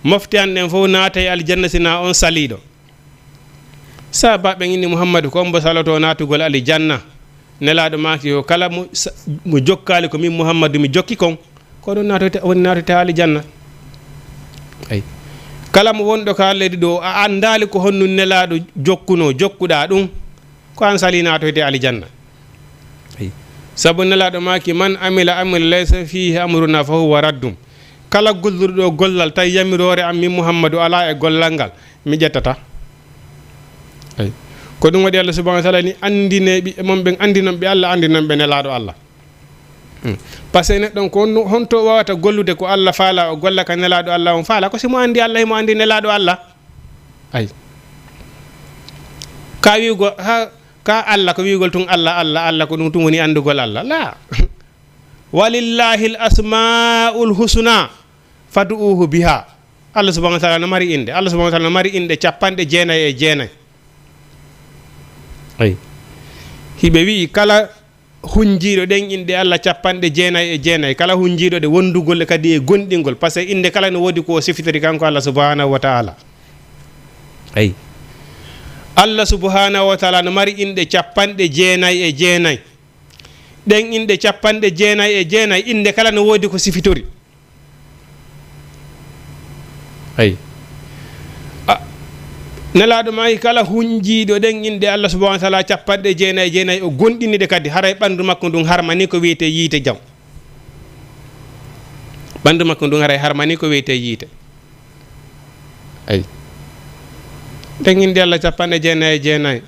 Mofte an ɗen fof naata e aljanna, sina on saliiɗo. Sahaabaaɓe ɓen inni Muhammadu, ko on mbo saloto naatugol alijanna? Nelaaɗo maaki, yo kala mo sa-, mo jokkaali ko min Muhammadu mi jokki kon, ko ɗon naatoyta, woni naatoyta alijanna. Ay. Kala mo wonɗo ka leydi ɗo, a anndaali ko honɗum Nelaaɗo jokkunoo, jokkuɗaa ɗum, ko an salii naatoyte alijanna. Ay. Sabu Nelaaɗo maaki, "Man amila amila laysa fiihi amruna fa huwa raddum." Kala gollirɗo gollal tawi yamiroore am min Muhammadu alaa e gollal ngal, mi ƴettata. Ay. Ko ɗum waɗi Allah subhanahu wa ta'ala ni anndine ɓiɓɓe mon ɓen, anndinonɓe Allah, anndinonɓe Nelaaɗo Allah. Hmm. Par ce que neɗɗo on ko honno, honto o waawata gollude ko Allah faala, o golla ka Nelaaɗo Allah on faala? Ko si mo anndi Allah, himo anndi Nelaaɗo Allah. Ay. Ka wi'ugol, ha, ka Allah, ko wi'ugol tun Allah, Allah, Allah, ko ɗum tun woni anndugol Allah. La. "Walillahil asmaul husna fad'uhu biha." Allah subhanahu wa ta'ala no mari innde. Allah subhanahu wa ta'ala no mari innde capanɗe jeenayi e jeenayi. Ay. Hiɓe wi'i kala hunjiiɗo ɗen inɗe Allah capanɗe jeenayi e jeenayi, kala hunjiiɗo ɗe wondugol e kadi e gonɗingol, par ce que innde kala no woodi ko o sifitori kanko Allah subhanahu wa ta'ala. Ay. Allah subhanahu wa ta'ala no mari inɗe capanɗe jeenayi e jeenayi. Ɗen inɗe capanɗe jeenayi e jeenayi, innde kala no woodi ko sifitori. Ay. A, Nelaaɗo maaki kala hunjiiɗo ɗen inɗe Allah subhanahu wa ta'ala capanɗe jeenayi e jeenayi, o gonɗini ɗe kadi, haray ɓanndu makko ndun harmani ko wi'etee yiite jam. Ɓanndu makko ndun haray harmani ko wi'etee yiite. Ay. Ɗen inɗe Allah capanɗe jeenayi e jeenayi,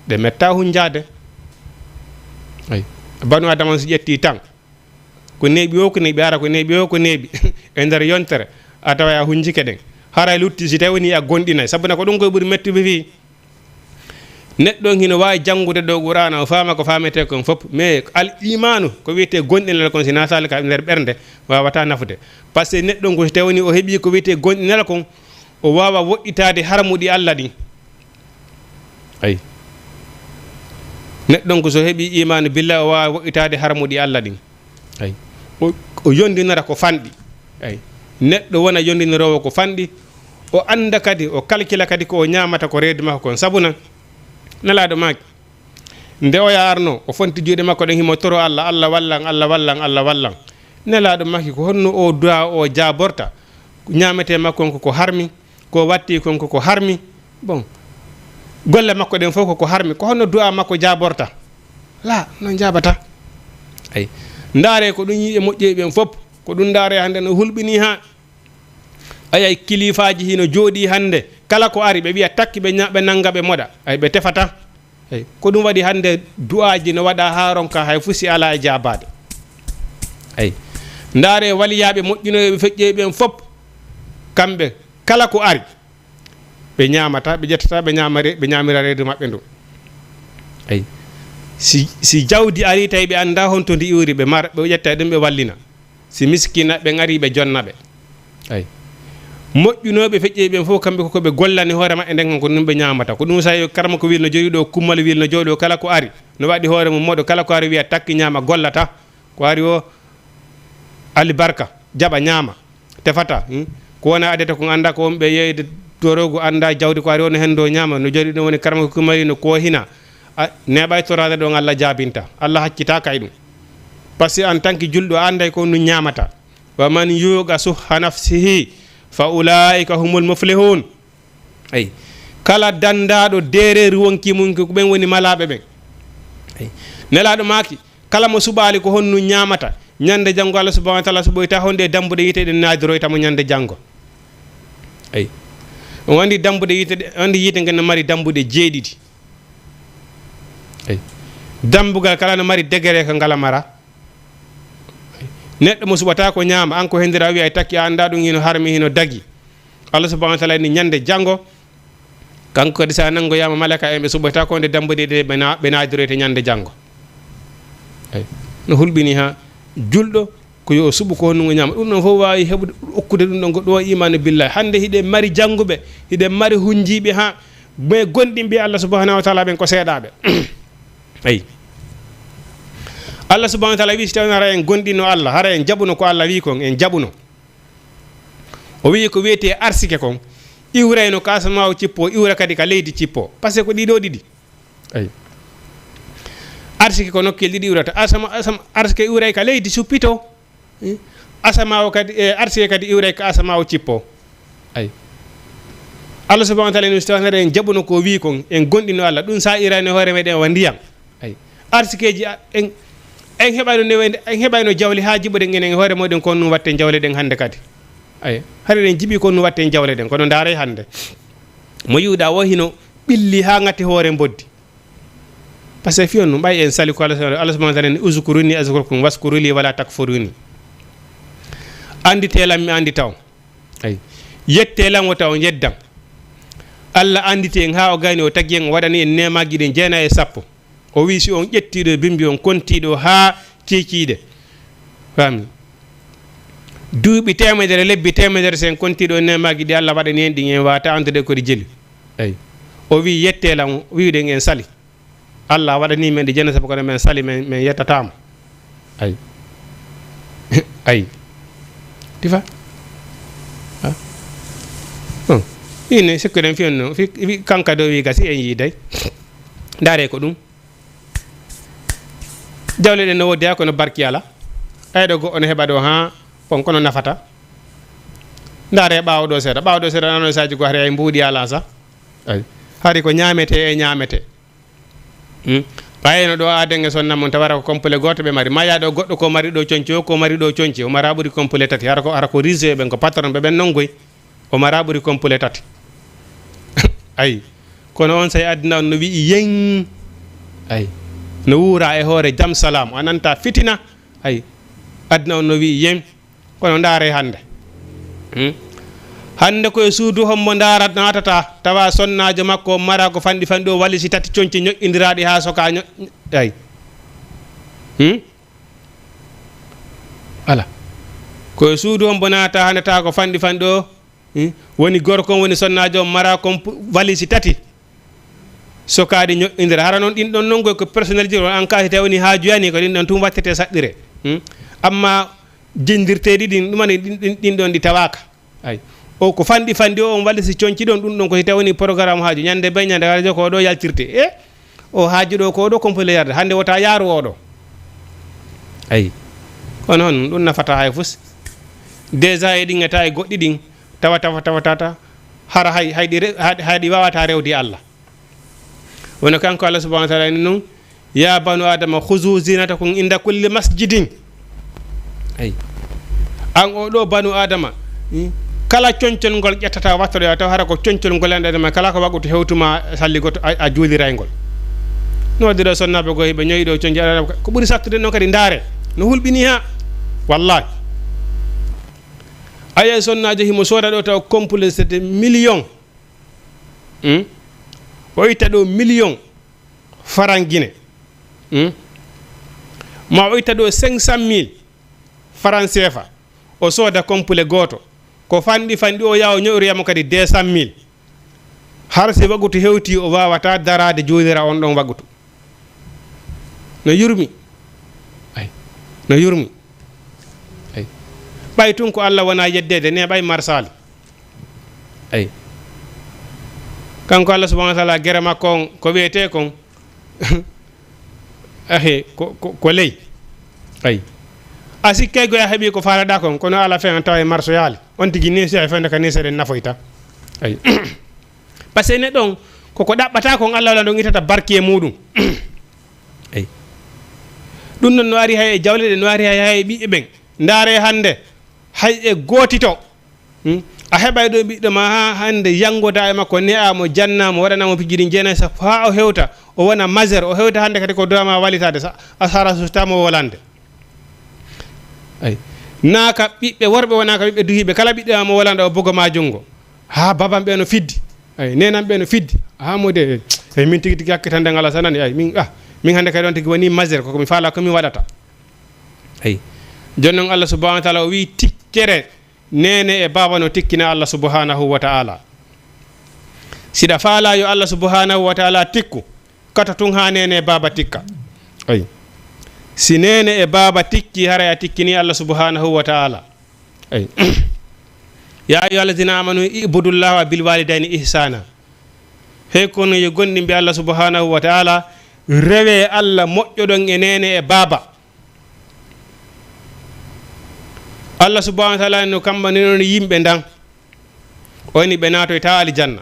ɗe metta hunjaade. Ay. Banu Adama so ƴetti tan, ko neeɓi o, ko neeɓi, hara ko neeɓi o, ko neeɓi. E nder yontere, a tawa a hunjike ɗen. Haray lutti si tawi woni a gonɗinay. Sabu na ko ɗum koye ɓuri mettude fii. Neɗɗo on hino waawi janngude ɗo Qur'aana, o faama ko faametee kon fof. Mais al imaanu, ko wi'etee gonɗinal kon, si naataali ka nder ɓernde, waawataa nafude. Par ce que neɗɗo on ko si tawi woni o heɓii ko wi'etee gonɗinal kon, o waawa woɗɗitaade harmuɗi Allah ɗin. Ay. Neɗɗo on ko so heɓii imaanu billah, o waawa woɗɗitaade harmuɗi Allah ɗin. Ay. O, o yondinora ko fanɗi. Ay. Neɗɗo wona yondiniroowo ko fanɗi. O annda kadi, o kalkila kadi ko o ñaamata ko reedu makko kon. Sabu na, Nelaaɗo maaki, nde oya arno, o fonti juuɗe makko ɗen, himo toro Allah, "Allah wallan, Allah wallan, Allah wallan." Nelaaɗo maaki, ko honno o du'a o jaaborta? Ñaametee makko on ko ko harmi, ko watti kon ko ko harmi. Bon, golle makko ɗen fof ko ko harmi. Ko honno du'a makko jaaborta? La, no jaabata. Ay. Ndaare ko ɗum yi'e moƴƴoy ɓen fof. Ko ɗum ndaare hannde no hulɓini haa. Ay, ay, kilifaaji hino jooɗii hannde. Kala ko ari, ɓe wi'a takki, ɓe ña-, ɓe nannga, ɓe moɗa. Ay, ɓe tefata. Ay, ko ɗum waɗi hannde du'aaji no waɗa haa ronka hay fuu si alaa e jaabaade. Ay. Ndaare waliyaaɓe moƴƴinoyɓe feƴƴoy ɓen fof. Kamɓe, kala ko ari, Ɓe ñaamata, ɓe ƴettata, ɓe ñaama re-, ɓe ñaamira reedu maɓɓe ndu. Eyi. Si, si jawdi ari, tawi ɓe anndaa honto ndi iwri, ɓe mara, ɓe ƴetta e ɗum, ɓe wallina. Si miskina ɓe ngari, ɓe jonna ɓe. Eyi. Moƴƴunooɓe feƴƴeeɓe ɓen fof, kamɓe ko ko ɓe gollani hoore maɓɓe nden, ko ɗum ɓe ñaamata. Ko ɗum sa'i karama ko wiil no jooɗi ɗo, kummal wiil no jooɗi ɗo, kala ko ari, no waɗi hoore mum moɗo, kala ko ari wiya takki ñaama, gollata. Ko ari o, alibarka, jaɓa, ñaama, tefata, hmm? Ko wona adete kon annda ko wonɓe yeyde dorogu, annda jawdi ko ari wona hen do ñaama, no jooɗi ɗum woni karma ko kumari no ko hina. A, neɓay torade ɗon Allah jaabinta. Allah haccita kay ɗum. Parce que en tant que julɗo anday ko nu ñaamata. Wa man yuqa suhha nafsihi fa ulaika humul muflihun. Eyi. Kala danndaaɗo deereeri wonki mum, ko ɓen woni malaaɓe ɓen. Eyi. Nelaaɗo maaki, kala mo suɓaali ko honno ñaamata, ñande janngo Allah subhanahu wa taala suɓoyta honde e dambuɗe yiite ɗen naadiroyta mo ñande janngo. Eyi. On anndi dambuɗe yiite ɗe, anndi yiite ngen no mari dambuɗe jeeɗiɗi. Eyi. Dambugal kala no mari degere ko ngal mara. Neɗɗo mo suɓata ko ñaama, an ko hendira wiya e takki, a annda ɗum hino harmi, hino dagi. Allah subhanahu wa taala ni ñande janngo, kanko kadi sa nanngoyama malaika en ɓe suɓata ko nde dambuɗe ɗe ɓe na-, ɓe naadiroyte ñande janngo. Eyi. No hulɓini ha julɗo ko yo o suɓu ko honno ñaama. Ɗum ɗon fof wawi heɓude, okkude ɗum ɗon goɗɗo o imanu billahi. Hande hiɗen mari jannguɓe, hiɗen mari hunjiiɓe ha, mais gonɗinɓe Allah subhanahu wa taala ɓen ko seeɗaɓe. Eyi. Allah subhanahu wa taala wi, si tawno hara en gonɗino Allah, hara en jaɓuno ko Allah wi kon, en jaɓuno. O wi ko wiyete arsike kon, iwrayno ka asama o cippo, iwra kadi ka leydi cippo. Parce que ko ɗiɗo ɗiɗi. Eyi. Arsike ko nokkel ɗiɗi iwrata. Asama, asama, arsike iwray ka leydi suppito. Eh? Asama o kadi, e arsike kadi iwray ka asama o cippo. Eyi. Allah subhanahu wa taala ni, so tawno en jaɓuno ko wi kon, en gonɗino Allah, ɗum sa irani hoore meɗen wa ndiyam. Eyi. Arsikeji a-, en, en heɓayno ne wayde, en heɓayno jawle ha jiɓoɗen enen e hoore moɗon ko ɗum watten jawle ɗen hande kadi. Eyi. Hari ɗen jiɓi ko ɗum watten jawle ɗen, kono ndaare hande. Mo yiwɗa o hino ɓilli ha ngati hoore mboddi. Parce que fiyon ɗum, ɓay en sali ko Allah, Allah subhanahu wa taala ni, "Uzkuruni azkurkum waskuruli wala takfuruni." Andite lan, mi andita on. Eyi. Yette lan, wota on yeddan. Allah anditi en ha o gayni, o tagi en, o waɗani en neemaji ɗin jeenayi e sappo. O wi si on ƴetti ɗo bimbi, on konti ɗo ha ciiciide. Fami? Duuɓi teemedere, lebbi teemedere, si en konti ɗo neemaji ɗi Allah waɗani en ɗin, en wata andude ko ɗi jeli. Eyi. O wi yette lan, wiwɗen en sali. Allah waɗani men ɗi jeenayi sappo, kono men sali, men, men yettatamo. Ayi. Ayi. Tifa? Ha? Hmm. Ine sikkuɗen fiyon no, fi, fi, kanka ɗo wi gasi en yiiday. Ndaare ko ɗum. Jawle ɗen no woddi ha kono barki ala. Ɓayɗo goɗɗo no heɓa ɗo ha on kono nafata. Ndaare ɓaawo ɗo seeɗa. Ɓaawo ɗo seeɗa nano saaji go hari ay mbuuɗi ala sa. Ayi. Hari ko ñaamete e ñaamete. Hmm? Ɓayno ɗo aden e sonna mon tawara ko complet gooto ɓe mari. Ma yaa ɗo goɗɗo ko mari ɗo conci, o ko mari ɗo conci. O mara ɓuri complet tati. Hara ko, hara ko riche ɓen, ko patron ɓe ɓen non goy. O mara ɓuri complet tati. Ayi. Kono on say addina on no wi'i yen. Ayi. No wuura e hoore jam salam. A nanta fitina. Ayi. Addina on no wi'i yen. Kono ndaare hannde. Hmm? Hannde ko e suudu hombo ndaara naatata, tawa sonnaajo makko o mara ko fanɗi fanɗi o walisi tati conci ñoƴƴindiraaɗi haa soka ño-, ay. Hmm? Ala. Ko e suudu hombo naata hannde tawa ko fanɗi fanɗi o, hmm? Woni gorko on, woni sonnaajo on mara kon pu-, walisi tati. Sokaade ñoƴƴindira. Hara noon ɗin ɗon non ko personnalité on, an ka si tawi woni haaju yani ko ɗin ɗon tun wattete saɗɗire. Hmm? Amma jindirteeɗi ɗin, ɗum ani ɗin, ɗin, ɗin ɗon ɗi tawaaka. Ay. O ko fanɗi fanɗi o, on walli si conci ɗon, ɗum ɗon ko si tawi woni programme haaju. Ñande be ñande, hara ko ɗo yaltirte. E? O haaju ɗo ko ɗo complet yarde. Hannde wota yaaru o ɗo. Ay. Kono on, ɗum nafata hay fus. Déjà e ɗin eta e goɗɗi ɗin. Tawa, tawa, tawa, tata. Hara hay, hay ɗi re-, hay, hay ɗi wawata rewde Allah. Wona kanko Allah subhanahu wa ta'ala ni non, "Ya banu Adama, khuzu zinatakum inda kulli masjidin." Ay. An o ɗo banu Adama, hmm? Kala concol ngol ƴettata wattoɗo ya taw hara ko concol ngol ande ma kala ko wagutu hewtuma salli goto a, a juuliray ngol. No waɗira sonnaaɓe go hiɓe ñoyi ɗo conci ala ko ɓuri sattude non kadi ndaare. No hulɓini ha. Wallahi. Aya sonnaajo himo sooda ɗo taw complet c'était million. Hmm? O itta ɗo million faran Guinée. Hmm? Ma o itta ɗo cinq cent mille faran sefa. O sooda complet gooto. Ko fanɗi fanɗi o yaha o ño'roya mo kadi deux cent mille. Har si wagutu hewti o waawata daraade juulira on ɗon wagutu. No yurmi. Ay. No yurmi. Ay. Ɓay tun ko Allah wona yeddeede ne ɓay marsaali. Ay. Kanko Allah subhanahu wa taala gere makko on ko wiyetee kon ahe ko, ko, ko ley. Ay. A sikkay goy a heɓi ko faalaɗa kon kono ala fen an tawa e marsoyaali. On tigi ni si ay fende ka ni seɗen nafoyta. Ay. Parce que neɗɗo on koko ɗaɓɓata kon Allah wala ɗon itata barki e muɗum. Ay. Ɗum non no ari hay e jawle ɗe no ari hay hay e ɓiɓɓe ɓen. Ndaare hannde hay e gootito. Hmm? A heɓay ɗo ɓiɗɗo ma ha hannde yangoda e makko ne'a mo janna mo waɗana mo pijiri jeenay sappo ha o hewta o wona majeur o hewta hannde kadi ko dowa ma walitade sa a sara sustama wolande. Ay. Naaka ɓiɓɓe worɓe wona ka ɓiɓɓe duhiɓe kala ɓiɗɗo ma mo wolanda o bogo ma junngo. Ha babam ɓe no fiddi. Ay, nenam ɓe no fiddi. Ha mode e min tigi tigi hakkitande ngala sanani ay min ah min hannde kadi on tigi woni majeur koko mi faala ko mi waɗata. Ay. Jooni non Allah subhanahu wa taala o wi tikkere nene e baaba no tikkina Allah subhanahu wa taala. Siɗa faala yo Allah subhanahu wa taala tikku kato tun ha nene e baaba tikka. Ay. Si nene e baaba tikki haray a tikkini Allah subhanahu wa taala. Ay. Ya ayuha alladina amanu ibudullaha bil walidayni ihsana. Hey kono yo gonɗimɓe Allah subhanahu wa taala rewe Allah moƴƴoɗon e nene e baaba. Allah subhanahu wa taala no kamɓe noon yimɓe ndan o woni ɓe naatoyta alijanna.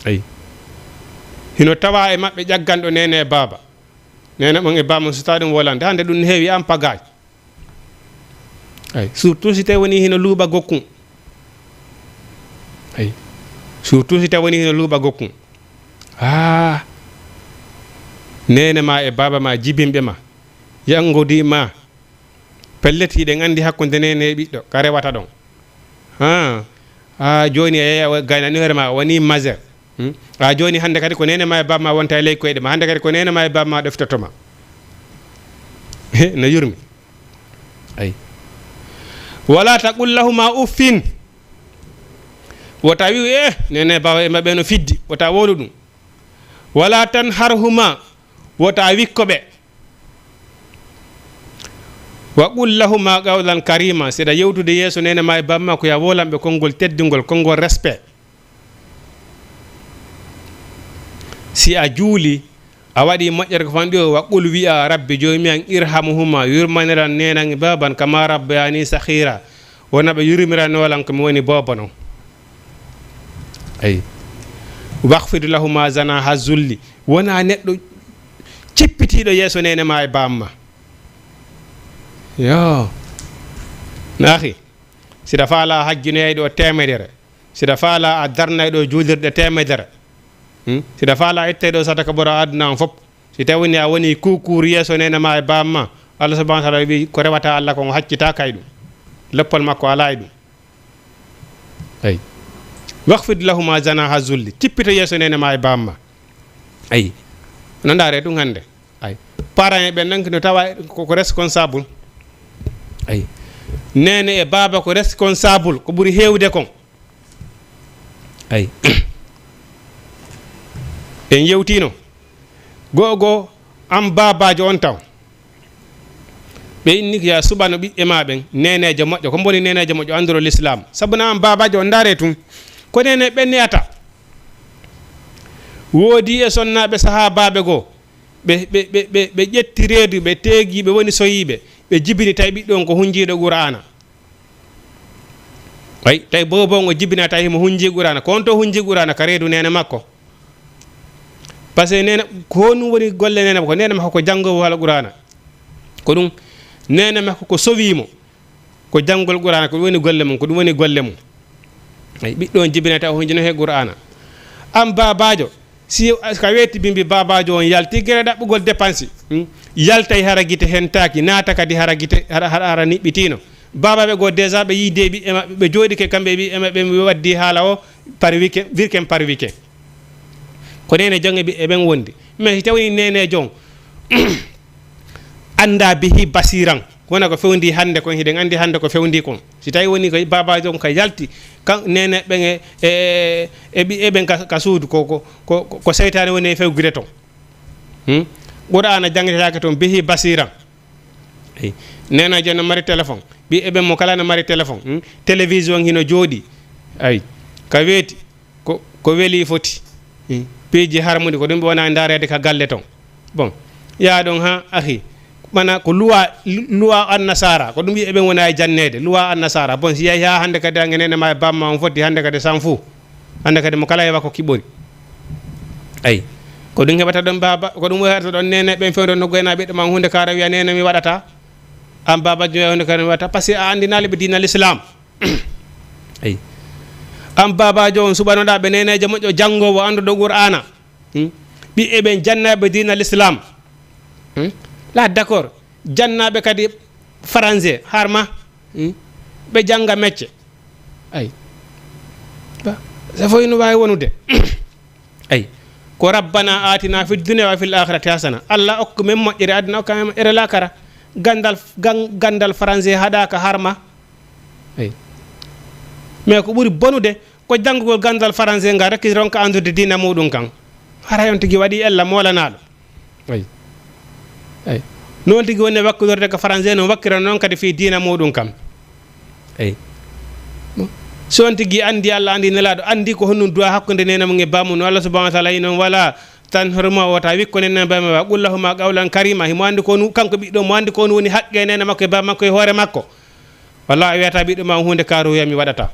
Ay. Hino tawa e maɓɓe ƴagganɗo nene e baaba. Nene mon e baaba mon sota ɗum wolande hannde ɗum heewi an pagaaji. Ay surtout si tawi woni hino luuɓa gokkun. Ay surtout si tawi woni hino luuɓa gokkun. Ah. Nene ma e baaba ma jibinɓe ma yangodi ma. Pellet hiɗen anndi hakkunde nene e ɓiɗɗo ka rewata ɗon. Ha a jooni a yeeya gaynani hoore ma a woni majeur. Hmm? A jooni hannde kadi ko nene ma e baaba ma wonta e ley koyɗe ma hannde kadi ko nene ma e baaba ma ɗoftotto ma. No yurmi. Ay. Wala taqul lahuma uffin. Wota wi'u eh nene baaba e maɓɓe no fiddi wota wolu ɗum. Wala tanharhuma wota wikko ɓe. Wa qul lahuma qawlan karima siɗa yewtude yeeso nene ma e bamma ko ya wolanɓe konngol teddingol konngol respect. Si a juuli a waɗi moƴƴere ko fanɗi o wa qul wi'a rabbi joomi an irhamuhuma yurmaniran nenan e baban kama rabbayani sahira wona ɓe yurmiranolan ko mi woni boobo non. Ayi. Wahfid lahuma janaha zulli wona neɗɗo cippitiiɗo yeeso nene ma e bamma. Yo. Naahi. Siɗa faala a hajjinoyay ɗo temedere siɗa faala a darnay ɗo juulirɗe temedere. Hmm? Siɗa faala a ittay ɗo sadaka ɓura aduna on fop. Si tawi ni a woni kuukuur yeeso nene ma e baam ma, Allah subhanahu wa taala wi ko rewata Allah kon o haccita kay ɗum. Leppol makko alaa e ɗum. Ay. Wahfid lahuma janaha zulli. Cippito yeeso nene ma e baam ma. Ay. No ndaare ɗum hannde. Ay. Parent e ɓen nan no tawa ko, ko responsable. Ay. Nene e baaba ko responsable ko ɓuri heewde kon. Ay. En yewtino. Go'o go'o an baabaajo on taw. Ɓe inni ko ya suɓano ɓiɓɓe ma ɓen neneejo moƴƴo ko mboni neneejo moƴƴo anndoro l'islam sabu na an baabaajo on ndaare tun. Ko nene ɓen neyata. Woodi e sonnaaɓe sahaabaaɓe goo ɓe, ɓe, ɓe, ɓe, ɓe ƴetti reedu ɓe teegi ɓe woni soyiiɓe ɓe jibini tawi ɓiɗɗo on ko hunjiiɗo qur'aana. Ay tawi boobo on o jibina tawi himo hunji qur'aana ko on to hunji qur'aana ka reedu nene makko. Parce que nene ko honum woni golle nene makko nene makko ko janngo wala qur'aana. Ko ɗum nene makko ko sowiimo. Ko janngol qur'aana ko ɗum woni golle mum ko ɗum woni golle mum. Ay ɓiɗɗo on jibinata o hunjino he qur'aana. An baabaajo si ka weeti bimbi baabaajo on yalti gere ɗaɓɓugol dépense. Hmm? Yaltay hara gite hentaaki naata kadi hara gite hara, hara, hara niɓɓitiino. Baabaaɓe goo déjà ɓe yii de ɓiɓɓe maɓɓe, ɓe jooɗike kamɓe e ɓiɓɓe maɓɓe, mi waddi haala o par weekend, weekend par weekend. Ko neene jon e ɓiɓɓe ɓen wondi. Mais si tawii neene jon annda bihi basiran, wona ko fewndi hannde kon, hiɗen anndi hannde ko fewndi kon. Si tawii woni ko baabaajo on ka yalti, kan neene ɓen e, e, e ɓiɓɓe ɓen ka, ka suudu, ko, ko, ko, ko seytaane woni e fewgude ton. Hmm? Qur'aana janngitetaake ton bihi basiran. Eyi. Neene jon no mari téléphone. Ɓiɓɓe ɓen mo kala no mari téléphone. Hmm? Télévision hino jooɗi. Ayi. Ka weeti. Ko, ko weli foti. Hmm. Piiji harmuɗi, ko ɗum ɓe wona ndaareede ka galle ton. Bon. Yaa ɗon ha, ahi. Mana ko luwa, luwa annasara. Ko ɗum ɓiɓɓe ɓen wona e janneede. Luwa annasara. Bon, si yahi ha hannde kadi ange neene ma e bamma on foti hannde kadi san fu. Hannde kadi mo kala heɓa ko kiɓɓori. Ayi. Ko ɗum heɓata ɗon baaba, ko ɗum heɓata ɗon neene ɓen fewndo no goyna ɓiɗɗo ma huunde kara wiya neene mi waɗata. An baaba joya huunde kara mi waɗata. Parce que a anndinaali ɓe diina l'islam. Ayi. An baabaajo on suɓanoɗaa ɓe neeneejo moƴƴo janngoowo annduɗo Qur'aana. Hmm? Ɓiɓɓe ɓen jannaaɓe diina l'islam. Hmm? La d'accord. Jannaaɓe kadi français, harma. Hmm? Ɓe jannga mecce. Ayi. Ba, ça fof no waawi wonude. Ayi. Ko rabbana atina fi dunya wa fil akhirati hasana. Allah okku men moƴƴere aduna, okka men moƴƴere lakara. Gandal, gan-, gandal français haɗaaka harma. Ayi. Mais ko ɓuri bonude ko janngugol gandal français ngal, rek ronka anndude diina muɗum kan. Hara on tigi waɗi ella moolanaaɗo. Ayi. Ayi. Noon tigi woni wakkilorde ko français, noon wakkira noon kadi fii diina muɗum kam. Eyi. So on tigi anndi Allah, anndi Nelaaɗo, anndi ko honɗum du'a hakkunde neene mum e baamum, no Allah subhanahu wa taala yi noon, wala tanharhuma, wota wikko neene e baama wa, qul lahuma qawlan karima, himo anndi ko nu-, kanko ɓiɗɗo mo anndi ko woni haqqe neene makko e baama makko e hoore makko. Walla a wiyata ɓiɗɗo ma huunde ka ruhuya mi waɗata.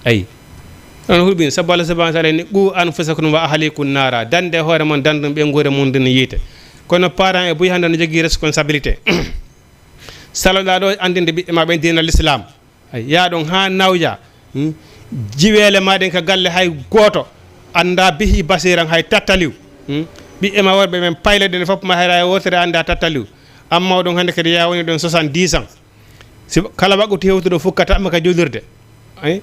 Ayi. Onon hulɓini, sabu Allah subhanahu wa taala ni, qu anfusakum wa ahlikum nara, dande hoore mon, dandum ɓe nguure mum ndin yiite. Kono parent e buy hannde no jogii responsabilité. Saloɗaa ɗo anndinde ɓiɓɓe ma ɓen diina l'islam. Ay, yaa ɗon haa nawja. Hmm? Jiweele ma ɗen ka galle hay gooto anndaa bihi basiran hay tattaliw. Hmm? Ɓiɓɓe ma worɓe ɓen payle ɗen fof ma hayra e wootere anndaa tattaliw. Amma oɗon hannde kadi yaa woni ɗon soixante-dix ans. Si kala wakkati hewtuɗo fukkata ma ka juulirde. Ay?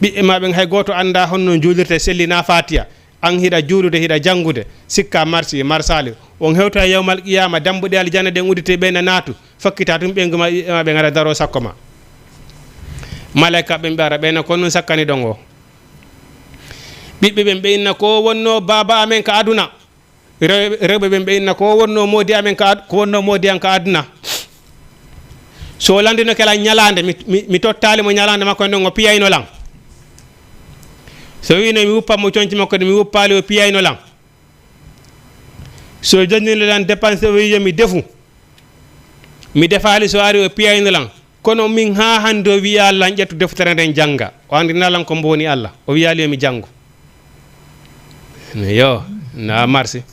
Ɓiɓɓe ma ɓen hay gooto anndaa honno juulirte sellinaa Faatiya. An hiɗa juulude, hiɗa janngude, sikka marsi, marsaali. On hewta yawmal qiyaama, dambuɗe aljanna ɗen uddite, ɓen na naatu, fakkita tun ɓeyngu ma, ɓiɓɓe ma ɓen ara daro sakko ma. Malaika ɓen ɓe ara, ɓen na ko nun sakkani ɗon o. Ɓiɓɓe ɓen ɓe inna ko wonno baaba amen ka aduna. Rew-, rewɓe ɓen ɓe inna ko wonno moodi amen ka ad-, ko wonno moodi an ka aduna. So landino kela ñalaande, mi, mi, mi tottaali mo ñalaande makko nden o piyayno lan. So wiino mi wuppan mo conci makko ɗi, mi wuppaali o piyayno lan. So jonnino lan dépense o wi'i yo mi defu. Mi defaali so ari o piyayno lan. Kono min haa hannde o wiyaali lan ƴettu deftere nden jannga. O anndinaa lan ko mbo woni Allah. O wiyaali yo mi janngu. Yo, na marsi.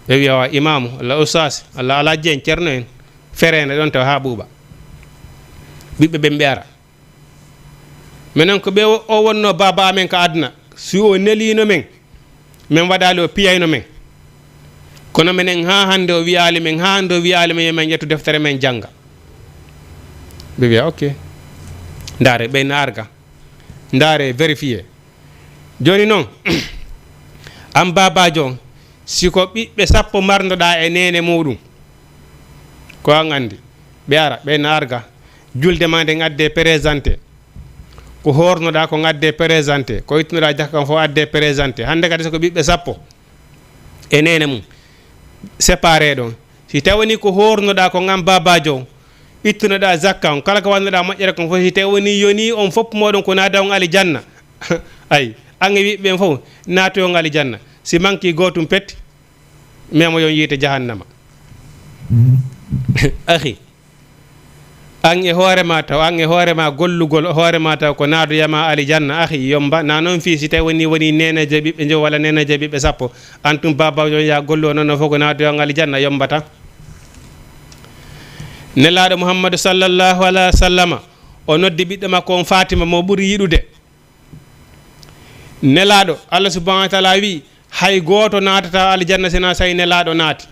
Ɓe wiya wa imaamu, walla ustaasi, walla alaa jeen, ceerno en. Fereende ɗon tawa haa ɓuuɓa. Ɓiɓɓe ɓen ɓe ara. Menen ko ɓe o, o wonno baaba amen ka aduna. Si o neliino men, men waɗaali o piyayno men. Kono menen haa hannde o wiyaali men, haa hannde o wiyaali men, yo men ƴettu deftere men jannga. Ɓe wiya, ok. Ndaare, ɓe na arga. Ndaare, vérifier. Jooni noon, an baabaajo on, si ko ɓiɓɓe sappo marnoɗaa e neene muuɗum, ko an anndi. Ɓe ara, ɓe na arga. Julde ma nden addee présenté. Ko hoornoɗaa kon addee présenté. Ko ittunoɗaa jakka kan fof addee présenté. Hannde kadi so ko ɓiɓɓe sappo e neene mum, séparé ɗon. Si tawani ko hoornoɗaa kon an baabaajo on, ittunoɗaa zakka on, kala ko wannoɗaa moƴƴere kon fof, si tawani yoni on fof mooɗon ko naada on alijanna, ay, an e ɓiɓɓe ɓen fof, naatoy on alijanna. Si manki gootum pet, memo yon yiite jahannama. Akhi, an e hoore ma taw, an e hoore ma gollugol hoore ma taw ko naadoya ma alijanna, akhi, yomba. Na noon fii si tawi woni, woni neeneejo e ɓiɓɓe njowo walla neeneejo e ɓiɓɓe sappo, an tun baaba on ya gollu o noon fof ko naadoya on alijanna, yombata. Nelaaɗo Muhammadu sallallahu alaihi wa sallama, o noddi ɓiɗɗo makko on Fatima mo ɓuri yiɗude. Nelaaɗo, Allah subhanahu wa taala wi'i, hay gooto naatataa aljanna sinaa sai Nelaaɗo naati.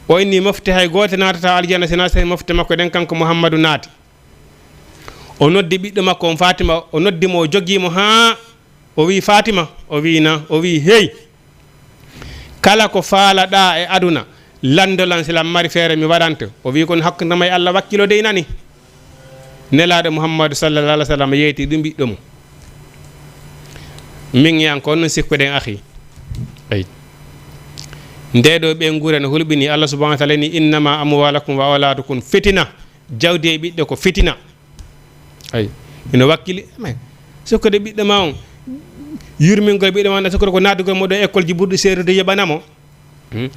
O inni mofte hay goote naatata aljanna, si naa sen mofte makko ɗen, kanko Muhammadu naati. O noddi ɓiɗɗo makko on Fatima, o noddi mo, o jogii mo haa o wi'i, "Fatima," o wi'i, "Na?" O wi'i, "Hey, kala ko faalaɗaa e aduna, lanndo lan, si lan mari feere mi waɗante." O wi'i, "Kono hakkunde ma e Allah wakkilo dey nani." Nelaaɗo Muhammadu sallallahu alaihi wasallam yeeti ɗum ɓiɗɗo mum. Min e an ko on sikkuɗen, akhi. Ay. Nde ɗo ɓeynguure no hulɓini, Allah subhanahu wa ta'ala ni, "Innama amwalukum wa auladukum fitina." Jawdi e ɓiɗɗo ko fitina. Ay. Ino wakkili, mais sikkude ɓiɗɗo ma on, yurmingol ɓiɗɗo ma on, sikkude ko naatugol mo ɗo école ji ɓurɗi seerude yoɓana mo. Hmm?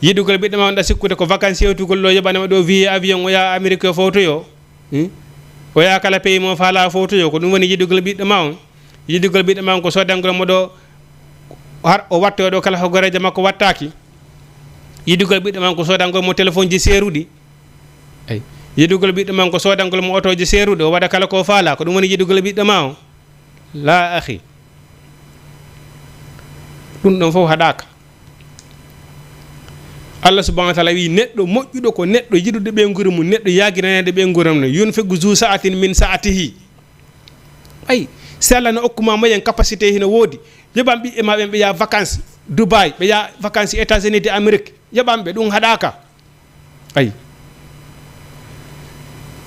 Yiɗugol ɓiɗɗo ma on ɗa sikkude ko vacances yewtugol ɗo yoɓana mo ɗo, wiye avion o yaha Amérique o fowtoyo. Hmm? O yaha kala pays mo faala fowtoyo. Ko ɗum woni yiɗugol ɓiɗɗo ma on. Yiɗugol ɓiɗɗo ma on ko soodangol mo ɗo har o wattoyo ɗo kala ko goreejo makko wattaaki. Yiɗugol ɓiɗɗo ma on ko soodangol mo téléphone ji seeruɗi. Ay. Yiɗugol ɓiɗɗo ma on ko soodangol mo otooji seeruɗi. O waɗa kala ko faala. Ko ɗum woni yiɗugol ɓiɗɗo ma on. La, akhi. Ɗum ɗon fof haɗaaka. Allah subhanahu wa ta'ala wi, neɗɗo moƴƴuɗo ko neɗɗo yiɗude ɓeynguure mum, neɗɗo yaaginaneede ɓeynguure mum. "Yunfiqu zu sa'atin min sa'atihi." Ay, si Allah no okkuma moyen, capacité hino woodi, yoɓan ɓiɓɓe ma ɓen ɓe yaha vacances Dubai, ɓe yaha vacances États-Unis de Amérique, yoɓan ɓe, ɗum haɗaaka. Ay.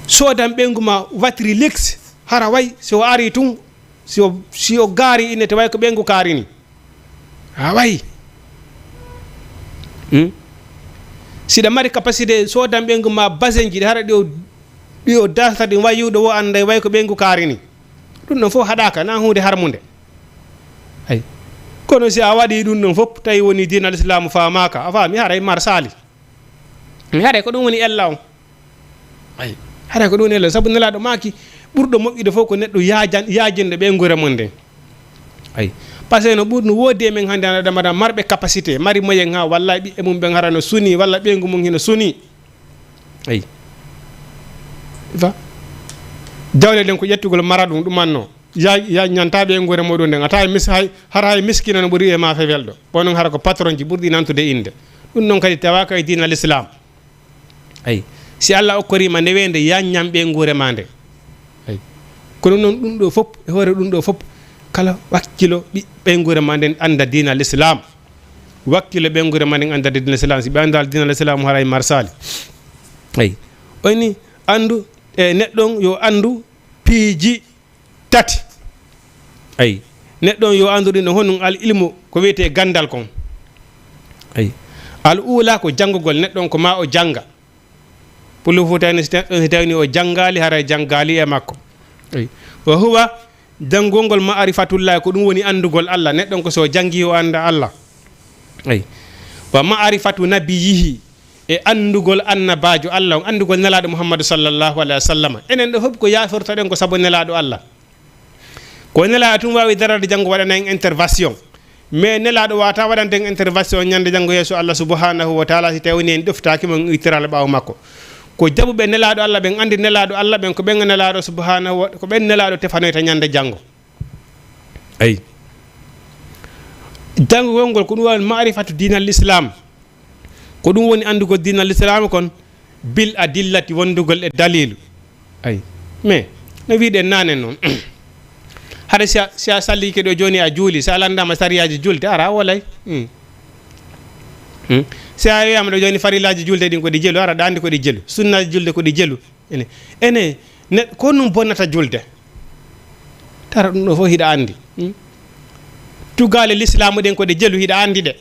Soodan ɓeyngu ma watiri lix, hara way, si o ari tun, si o, si o gaari ine, te way ko ɓeyngu kaarini. Ha way. Hmm? Siɗa mari capacité soodan ɓeyngu ma basenji, ɗi hara ɗi o, ɗi o dasata ɗin wayyuɗo wo annday way ko ɓeyngu kaarini. Ɗum ɗon fof haɗaaka, na huunde harmunde. Ay. Kono si a waɗi ɗum ɗon fof, tawi woni diina Lislaamu faamaaka, a faami, haray marsaali. Mi haray ko ɗum woni ella on. Ay. Haray ko ɗum woni ella on. Sabu Nelaaɗo maaki, ɓurɗo moƴƴude fof ko neɗɗo yaajan-, yaajinɗo ɓeynguure mum nden. Ay. Parce que no ɓur-, no woodi e men hannde, ana ɗama marɓe capacité, mari moyen ha, walla ɓiɓɓe mum ɓen hara no suni, walla ɓeyngu mum hino suni. Ay. Fa? Jawle ɗen ko ƴettugol mara ɗum, ɗum anno. Ya, ya ñanta ɓeynguure muɗum nden. A tawi mis-, hay, hara hay miskino no ɓuri e ma fewelɗo. Bon, non hara ko patron ji ɓurɗi nantude innde. Ɗum non kadi tawaaka e diina Lislaam. Ay. Si Allah okkorima newende, ya ñam ɓeynguure ma nde. Ay. Kono non ɗum ɗo fop, e hoore ɗum ɗo fop, kala wakkilo ɓi-, ɓeynguure ma nden annda diina Lislaam. Wakkilo ɓeynguure ma nden annda diina Lislaam. Si ɓe anndaali diina Lislaam, haray marsaali. Ay. O inni, anndu, e neɗɗo on yo anndu piiji tati. Ay. Neɗɗo on yo anndu ɗin ɗon, honɗum al ilmu, ko wiyetee ganndal kon. Ay. Al uula ko janngugol, neɗɗo on ko ma o jannga. Pullo Fuuta en, si ta-, si tawi ni o janngaali, haray janngaali e makko. Ay. Wa huwa, janngol ngol ma'rifatullahi, ko ɗum woni anndugol Allah. Neɗɗo on ko so o janngi o annda Allah. Ay. Wa ma'rifatu nabiyyihi, e anndugol annabaajo Allah on, anndugol Nelaaɗo Muhammadu sallallahu alaihi wa sallam. Enen ɗo fof ko yaafortoɗen ko sabu Nelaaɗo Allah. Ko Nelaaɗo tun waawi darade janngo waɗana en intervention. Mais Nelaaɗo waawata waɗande en intervention ñande janngo yeeso Allah subhanahu wa ta'ala, si tawi woni en ɗoftaaki mo, en ittirala ɓaawo makko. Ko jaɓuɓe Nelaaɗo Allah ɓen, anndi Nelaaɗo Allah ɓen, ko ɓen Nelaaɗo subhanahu wa, ko ɓen Nelaaɗo tefanoyta ñande janngo. Ay. Janngugol ngol ko ɗum woni ma'rifatu diinal Islam. Ko ɗum woni anndugol diinal Islam kon bil adillati, wondugol e dalilu. Ay. Mais, no wiɗen naane noon. Hara si a, si a sallike ɗo jooni a juuli, si a lanndama sariyaaji julde, ara a wolay. Hmm. Hmm. Si a wiyama ɗo jooni farillaaji julde ɗin ko ɗi jelu, ara ɗa anndi ko ɗi jelu. Sunnaaji julde ko ɗi jelu. Ene, ene, ne, ko ɗum bonnata julde? Tara ɗum ɗo fof hiɗa anndi. Hmm? Tugaale lislaamu ɗen ko ɗe jelu, hiɗa anndi ɗe.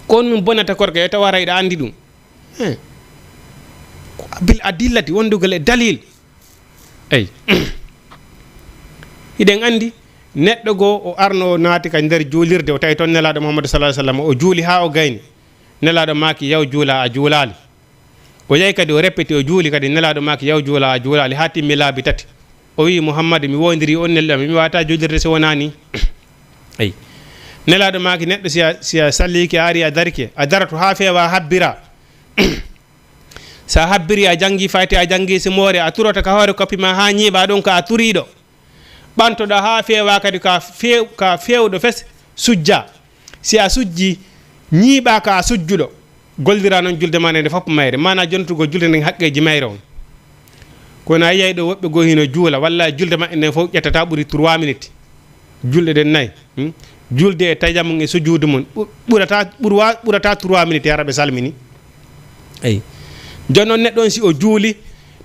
Ko ɗum bonnata korka, e tawara hiɗa anndi ɗum. Eh. Ko bil adillati, wondugol e dalil. Eyi. Hiɗen anndi, neɗɗo goo o arno o naati ka nder juulirde, o tawi toon Nelaaɗo Muhammadu sallallahu alaihi wasallam, o juuli haa o gayni. Nelaaɗo maaki, "Yaw juula, a juulaali." O yahi kadi o repeti, o juuli kadi, Nelaaɗo maaki, "Yaw juula, a juulaali," haa timmi laabi tati. O wi'i, "Muhammadu, mi woondirii on nelɗo am, mi waawataa juulirde si wonaa nii." Eyi. Nelaaɗo maaki, "Neɗɗo si a, si a salliike, a ari, a darike, a daroto haa feewa, a habbira. Si a habbiri, a janngi Faatiha, a janngi simoore, a turoto ka hoore koppi ma haa ñiiɓa ɗon ka a turiiɗo. Ɓantoɗaa haa feewa kadi ka feew-, ka feewɗo fes, sujja. Si a sujji, ñiiɓaa ka a sujjuɗo. gollira noon julde ma nde, nde fof mayre, maanaa jontugol julde nden haqqeeji mayre on. Kono a yiyay ɗo woɓɓe goo hino juula, walla julde maɓɓe nden fof ƴettata ɓuri trois minutes. Julɗe ɗen nayi, hmm? Julde e tayammum e sujuudu mum, ɓu-, ɓurata, ɓurwa-, ɓurata trois minutes, hara ɓe salmini. Eyi. Jooni noon, neɗɗo on, si o juuli,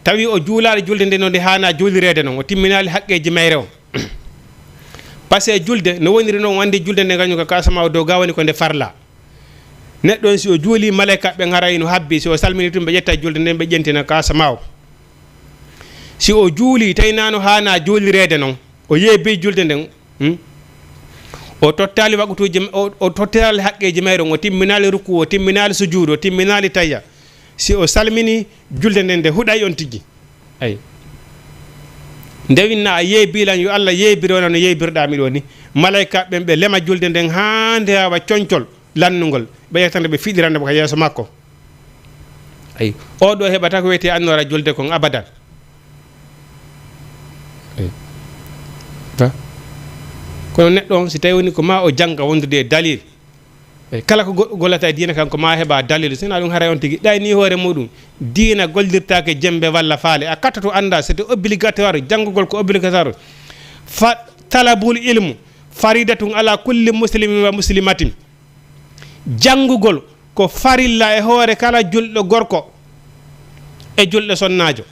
tawi o juulaali julde nde no nde haanaa juulireede noon, o timminaali haqqeeji mayre on. Parce que julde, no woniri noon, o anndi julde nde ngañu ka, ka asama o dow ga woni ko nde farla. Neɗɗo on, si o juuli, maleyka ɓen haray no habbi, si o salmini tun, ɓe ƴetta julde nden, ɓe ƴentina ka asama o. Si o juuli, tawi naa no haanaa juulireede noon, o yeebi julde nden, hmm? O tottaali waqtuuji, o, o tottaali haqqeeji mayre on, o timminaali ruku, o timminaali sujuudu, o timminaali tayya. Si o salmini, julde nden nde huɗay on tigi. Ay. Nde winna a yeebi lan, yo Allah yeebiro wona no yeebirɗaa mi ɗoo ni. Maleyka ɓen ɓe lema julde nden haa nde waawa concol lannungol. Ɓe ƴettande ɓe fiɗirande mo ka yeeso makko. Ay. Oo ɗoo heɓata ko wiyetee annoora julde kon abadan. Ay. Ta. Kono neɗɗo on, si tawi woni ko ma o jannga wondude e dalil, e kala ko goɗɗo gollata e diina kan, ko ma heɓa dalilu, sina ɗum haray on tigi ɗayni hoore muɗum. Diina gollirtaake jembe walla faale. A kattoto annda, c'est obligatoire. Janngugol ko obligatoire. Fa talabul ilmu faridatun ala kulli muslimin wa muslimatin. Janngugol ko farilla e hoore kala julɗo gorko e julɗo sonnaajo.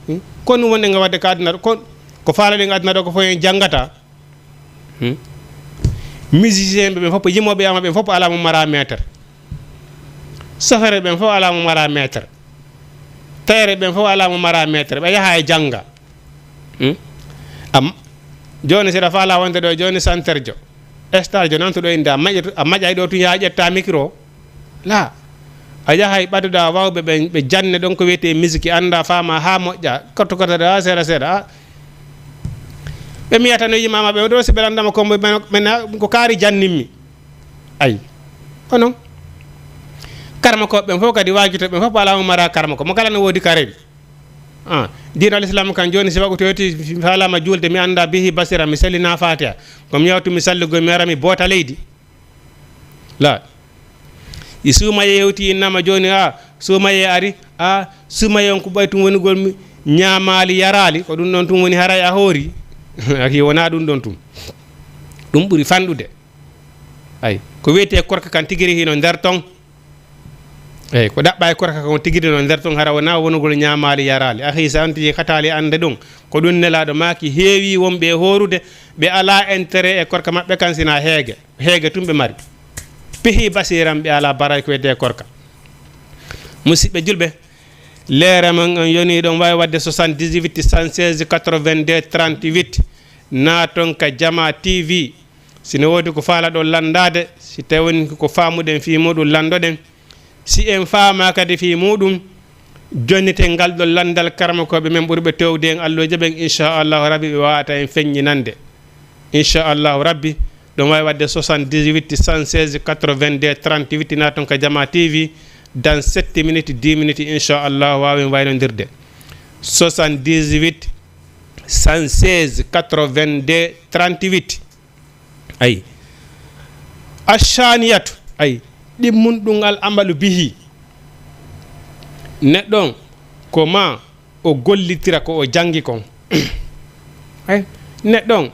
Hmm? Ko ɗum wonde nga wadde ka aduna ɗo, ko, ko faalaɗen aduna ɗo ko fof en janngata. Hmm? Musicien ɓe ɓen fof, yimooɓe ama ɓen fof, alaa mo mara maître. Sofere ɓen fof, alaa mo mara maître. Tayere ɓen fof, alaa mo mara maître. Ɓe yaha e jannga. Hmm? Am, jooni, si aɗa faala wonde ɗo jooni santerjo, star jo, nantuɗo innde, a maƴa-, a maƴay ɗo tun, yaa ƴetta micro. La. A yahay ɓaduɗa wawɓe ɓen, ɓe janne ɗon ko wiyetee musique, annda, faama haa moƴƴa. Kotto kotto ɗa, seeɗa seeɗa. A. Ɓe miyata no yimama ɓe, ɗo si ɓe lanndama ko mbo-, men, men, ko kaari jannimmi. Ay. Ko non. Karmakooɓe ɓen fof kadi, waajito ɓen fof, alaa mo mara karmako. Mo kala no woodi kareem. Ah, diinal Islam kan jooni, si waqtu yewti, mi faalaama juulde, mi annda bihi basira, mi sellina Faatiha. Ko mi yawtu, mi salligol, mi ara, mi boota leydi. La. I suumaye hewti innama jooni, a, suumaye ari, a, suumaye on ko ɓay tun wonugol mi ñaamaali, yaraali, ko ɗum ɗon tun woni haray a hoori. Aki wonaa ɗum ɗon tun. Ɗum ɓuri fanɗude. Ay, ko wiyetee korka kan tigiri hino nder ton. Eyi, ko ɗaɓɓa e korka kon tigiri no nder ton, hara wonaa wonugol ñaamaali yaraali. Ahi, so on tigi kataali annde ɗum, ko ɗum Nelaaɗo maaki, heewi wonɓe e hoorude, ɓe alaa intérêt e korka maɓɓe kan, sina heege. Heege tun ɓe mari. Pehi basiran, ɓe alaa baray ko wiyetee korka. Musidɓe julɓe, leere mon on yoni ɗon waawi waɗde soixante-dix-huit, cent seize, quatre-vingt-deux, trente-huit. Naaton ka Jama T V. Si no woodi ko faalaɗon lanndaade, si tawi woni ko faamuɗen fii muuɗum, lanndoɗen. Si en faamaa kadi fii muuɗum, jonniten ngal ɗon lanndal karamokooɓe men ɓurɓe toowde en alluuje ɓen, inchallahu rabbi, ɓe waawata en feññinande. Inchallahu rabbi, ɗon waawi waɗde soixante-dix-huit, cent seize, quatre-vingt-deux, trente-huit, naaton ka Jama T V. Dans sept minutes, dix minutes, inchallahu, waawen waynondirde. Soixante-dix-huit, cent seize, quatre-vingt-deux, trente-huit. Ay. Ashaniyatu, ay, ɗimmun ɗum al amalu bihi. Neɗɗo on, ko ma o gollitira ko o janngi kon. Ay, neɗɗo on,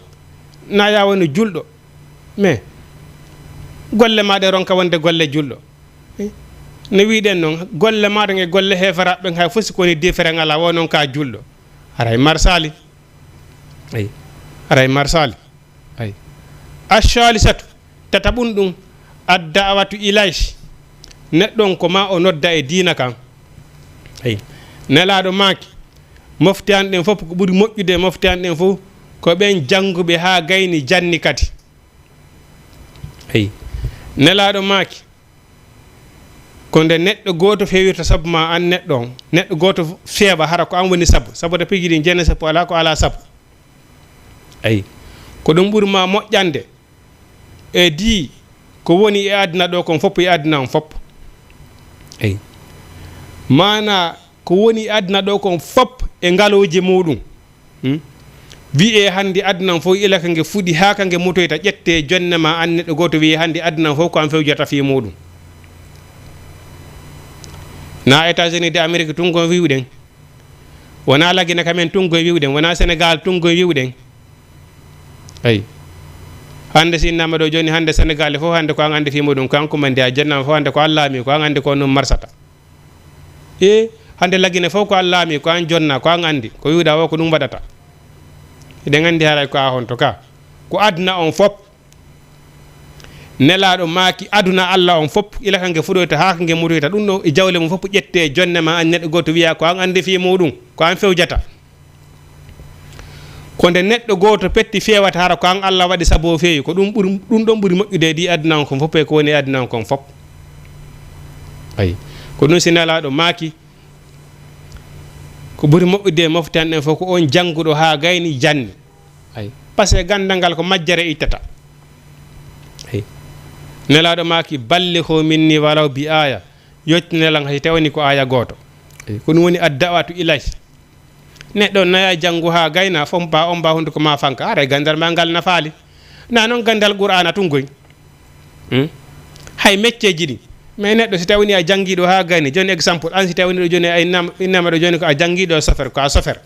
na yaa woni julɗo, mais golle maa ɗe ronka wonde golle julɗo. Eh, no wiɗen noon, golle maa ɗen e golle heeferaaɓe ɓen, hay fof si ko woni différent alaa, wo noon ka julɗo. Haray marsaali. Ay, haray marsaali. Ay. Ash-shalisatu, tataɓun ɗum, ad-da'watu ilayhi. Neɗɗo on ko ma o nodda e diina kan. Ay. Nelaaɗo maaki, mofte an ɗen fof, ko ɓuri moƴƴude e mofte an ɗen fof, ko ɓen jannguɓe haa gayni janni kadi. Ay. Nelaaɗo maaki, ko nde neɗɗo gooto feewirta sabu ma, an neɗɗo on. Neɗɗo gooto feewa, hara ko an woni sabu. Sabu to piiji ɗin, jeene sappo alaa ko alaa sabu. Ayi. Ko ɗum ɓuri ma moƴƴande e dii ko woni e aduna ɗo kon fof, e aduna on fof. Ayi. Maanaa ko woni e aduna ɗo kon fof e ngalooji muuɗum. Hmm? Wiyee hannde aduna on fof, ila ka nge fuɗi haa ka nge mutoyta, ƴettee jonne ma an neɗɗo gooto, wiyee hannde aduna on fof ko an fewjata fii muuɗum. Na États-Unis de Amérique tun gon wiwɗen. Wona Lagine ka men tun gon wiwɗen. Wona Sénégal tun gon wiwɗen. Ay. Hannde si innama ɗo jooni, hannde Sénégal fof hannde ko an anndi fii muɗum, ko an kumandi a jonnama fof hannde ko an laami, ko an anndi ko ɗum marsata. E hannde Lagine fof ko an laami, ko an jonna, ko an anndi. Ko wiwɗa o ko ɗum waɗata. Eɗen anndi haray ko a honto ka. Ko aduna on fof. Nelaaɗo maaki aduna Alla on fof, ila ka nge fuɗoyta haa ka nge mutoyta. Ɗum ɗo e jawle mum fof ƴette jonne ma an neɗɗo gooto wiya ko an anndi fii muɗum, ko an fewjata. Ko nde neɗɗo gooto petti feewata hara ko an Alla waɗi sabu o feewi, ko ɗum ɓuri, ɗum ɗon ɓuri moƴƴude e ɗi aduna on kon fof, e ko woni e aduna on kon fof. Ayi. Ko ɗum si Nelaaɗo maaki, ko ɓuri moƴƴude e mofte an ɗen fof ko on jannguɗo haa gayni janni. Ayi. Parce que ganndal ngal ko majjere ittata. Ayi. Nelaaɗo maaki, "Ballighuu minni walaw bi aaya." Yottinee lan hay tawani ko aaya gooto. Ayi. Ko ɗum woni ad-da'watu ilayhi. Neɗɗo naya janngu haa gayna, fof mba, on mba hunnduko ma fanka. Haray ganndal ma ngal nafaali. Na noon ganndal Qur'aana tun goy. Hmm? Hay mecceeji ɗi. Mais neɗɗo si tawani a janngiiɗo haa gayni, jooni exemple, an si tawani ɗo jooni a innama, innama ɗo jooni ko a janngiiɗo chauffeur, ko a chauffeur.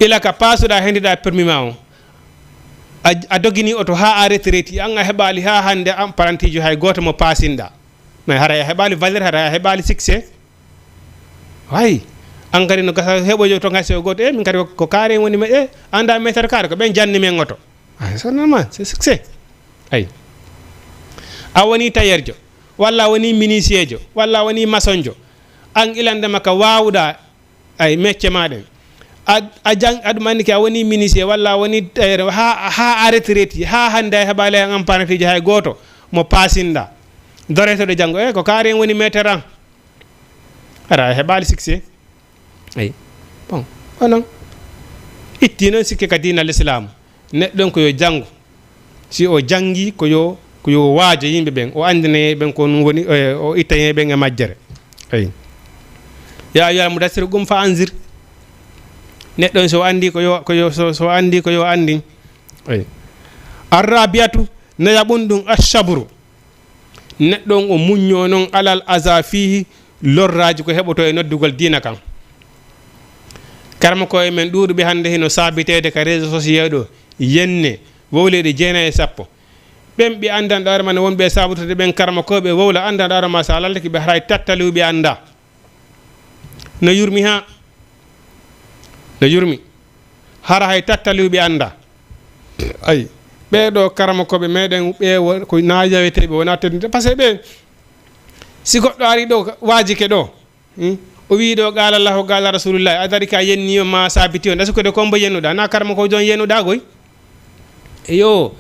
Ila ka paasuɗa, hendiɗa permis ma on. A, a dogini oto haa a retraiti, an a heɓaali haa hannde an parantiijo hay gooto mo paasinɗa. Mais haray a heɓaali valeur, haray a heɓaali succès. Way, an kadi no gasa heɓoyo to gasi o gooto, e min kadi ko, ko carré woni me, e anda mètre carré ko ɓen janni men oto. Ah, c'est normal, c'est succès. Ay. A woni tailleur jo, walla a woni menuisier jo, walla a woni maçon jo. An ilande makka waawuɗa, ay, métier ma ɗen. A, a jang, aɗum anndi ke a woni menuisier, walla a woni tailleur, ha, ha a retraiti, ha hannde a heɓaali an apprenti jo hay gooto mo paasinɗa. Doreteɗo janngo, e ko carré woni mètre an. Ara a heɓaali succès. Eyi. Bon, onon itti noon sikke ka diina l'islam. Neɗɗo on ko yo janngu. Si o janngi, ko yo, ko yo waajo yimɓe ɓen. O anndina yimɓe ɓen ko ɗum woni, e, o itta yimɓe ɓen e majjere. Eyi. Ya ayyuhal mudassir, qum fa anzir. Neɗɗo on so anndi ko yo, ko yo, so, so anndi ko yo anndin. Eyi. Arrabiatu, nayaɓun ɗum ashabru. Neɗɗo on o muññoo noon alal aza fiihi, lorraaji ko heɓotoo e noddugol diina kan. Karamokooɓe men ɗuuɗuɓe hannde hino saabiteede ka réseaux sociaux ɗo, yenne, wowleeɗi jeenayi e sappo. Ɓen ɓe anndan ɗaaro ma ne wonɓe e saabutude ɓen karamokooɓe wowla anndan ɗaaro ma so a lallike ɓe haray tattaliw ɓe annda. No yurmi haa, no yurmi. Hara hay tattaliw ɓe annda. Ay, ɓee ɗoo karamokooɓe meɗen, ɓe wo-, ko na yaweteeɓe, wona teddinde. Parce que ɓe, si goɗɗo ari ɗo, waajike ɗo, hmm? O wii ɗo, "Qaala Allahu, qaala Rasulullahi," a dari ka yenni o ma saabiti on. Est-ce que de kombo yennuɗa? Na karamoko jon yennuɗa goy? Eyo.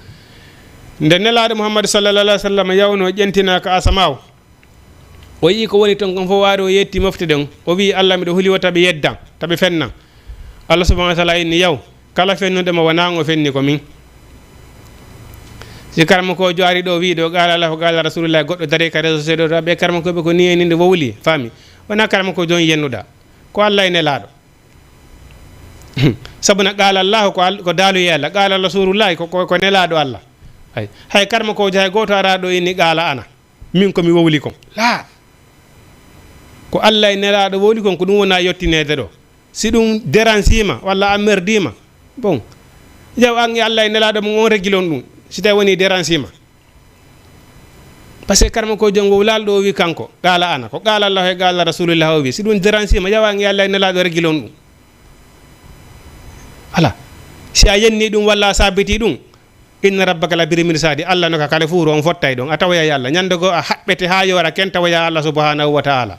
Nde Nelaaɗo Muhammadu sallallahu alaihi wasallam yawno ƴentina ka asamaaw. O yii ko woni ton kon fof, waari o yetti mofte ɗen. O wii, "Allah, miɗo huli wota ɓe yeddan, ta ɓe fennan." Allah subhanahu wa taala inni, "Yaw, kala fennuɗo mo wonaa ngo fenni ko min." Si karamoko o joari ɗo, wii ɗo, "Qaala Allahu, qaala Rasulullah," goɗɗo dari ka réseau seeɗa ɗo, ɓe karamokooɓe ko ni e ni nde wowli, faami. Wonaa karamoko jon yennuɗa. Ko Allah e Nelaaɗo. Sabu na qaala Allahu ko Al-, ko daaluye Allah. Qaala Rasulullah ko, ko, ko Nelaaɗo Allah. Hay, hay karamokoojo hay gooto araa ɗo inni qaala ana. Min ko mi wowli kon. Laa. Ko Allah e Nelaaɗo wowli kon, ko ɗum wona yottineede ɗo. Si ɗum dérange ma, walla a merdiima, bon, yaw an e Allah e Nelaaɗo mum on regilon ɗum, si tawi woni dérange ma. Parce que karamokoojo on wowlaali ɗo o wi kanko, qaala ana, ko qaala Allah e qaala Rasulullah o wi. Si ɗum dérange ma, yaw an e Allah e Nelaaɗo regilon ɗum. Voilà. Si a yenni ɗum walla a saabiti ɗum, inna rabbaka la bil mirsadi, Allah no ka kala fuuru, on fottay ɗon. A tawoyay Allah. Ñande goo a haɓɓete haa yoora ken tawoya Allah subhanahu wa ta'ala.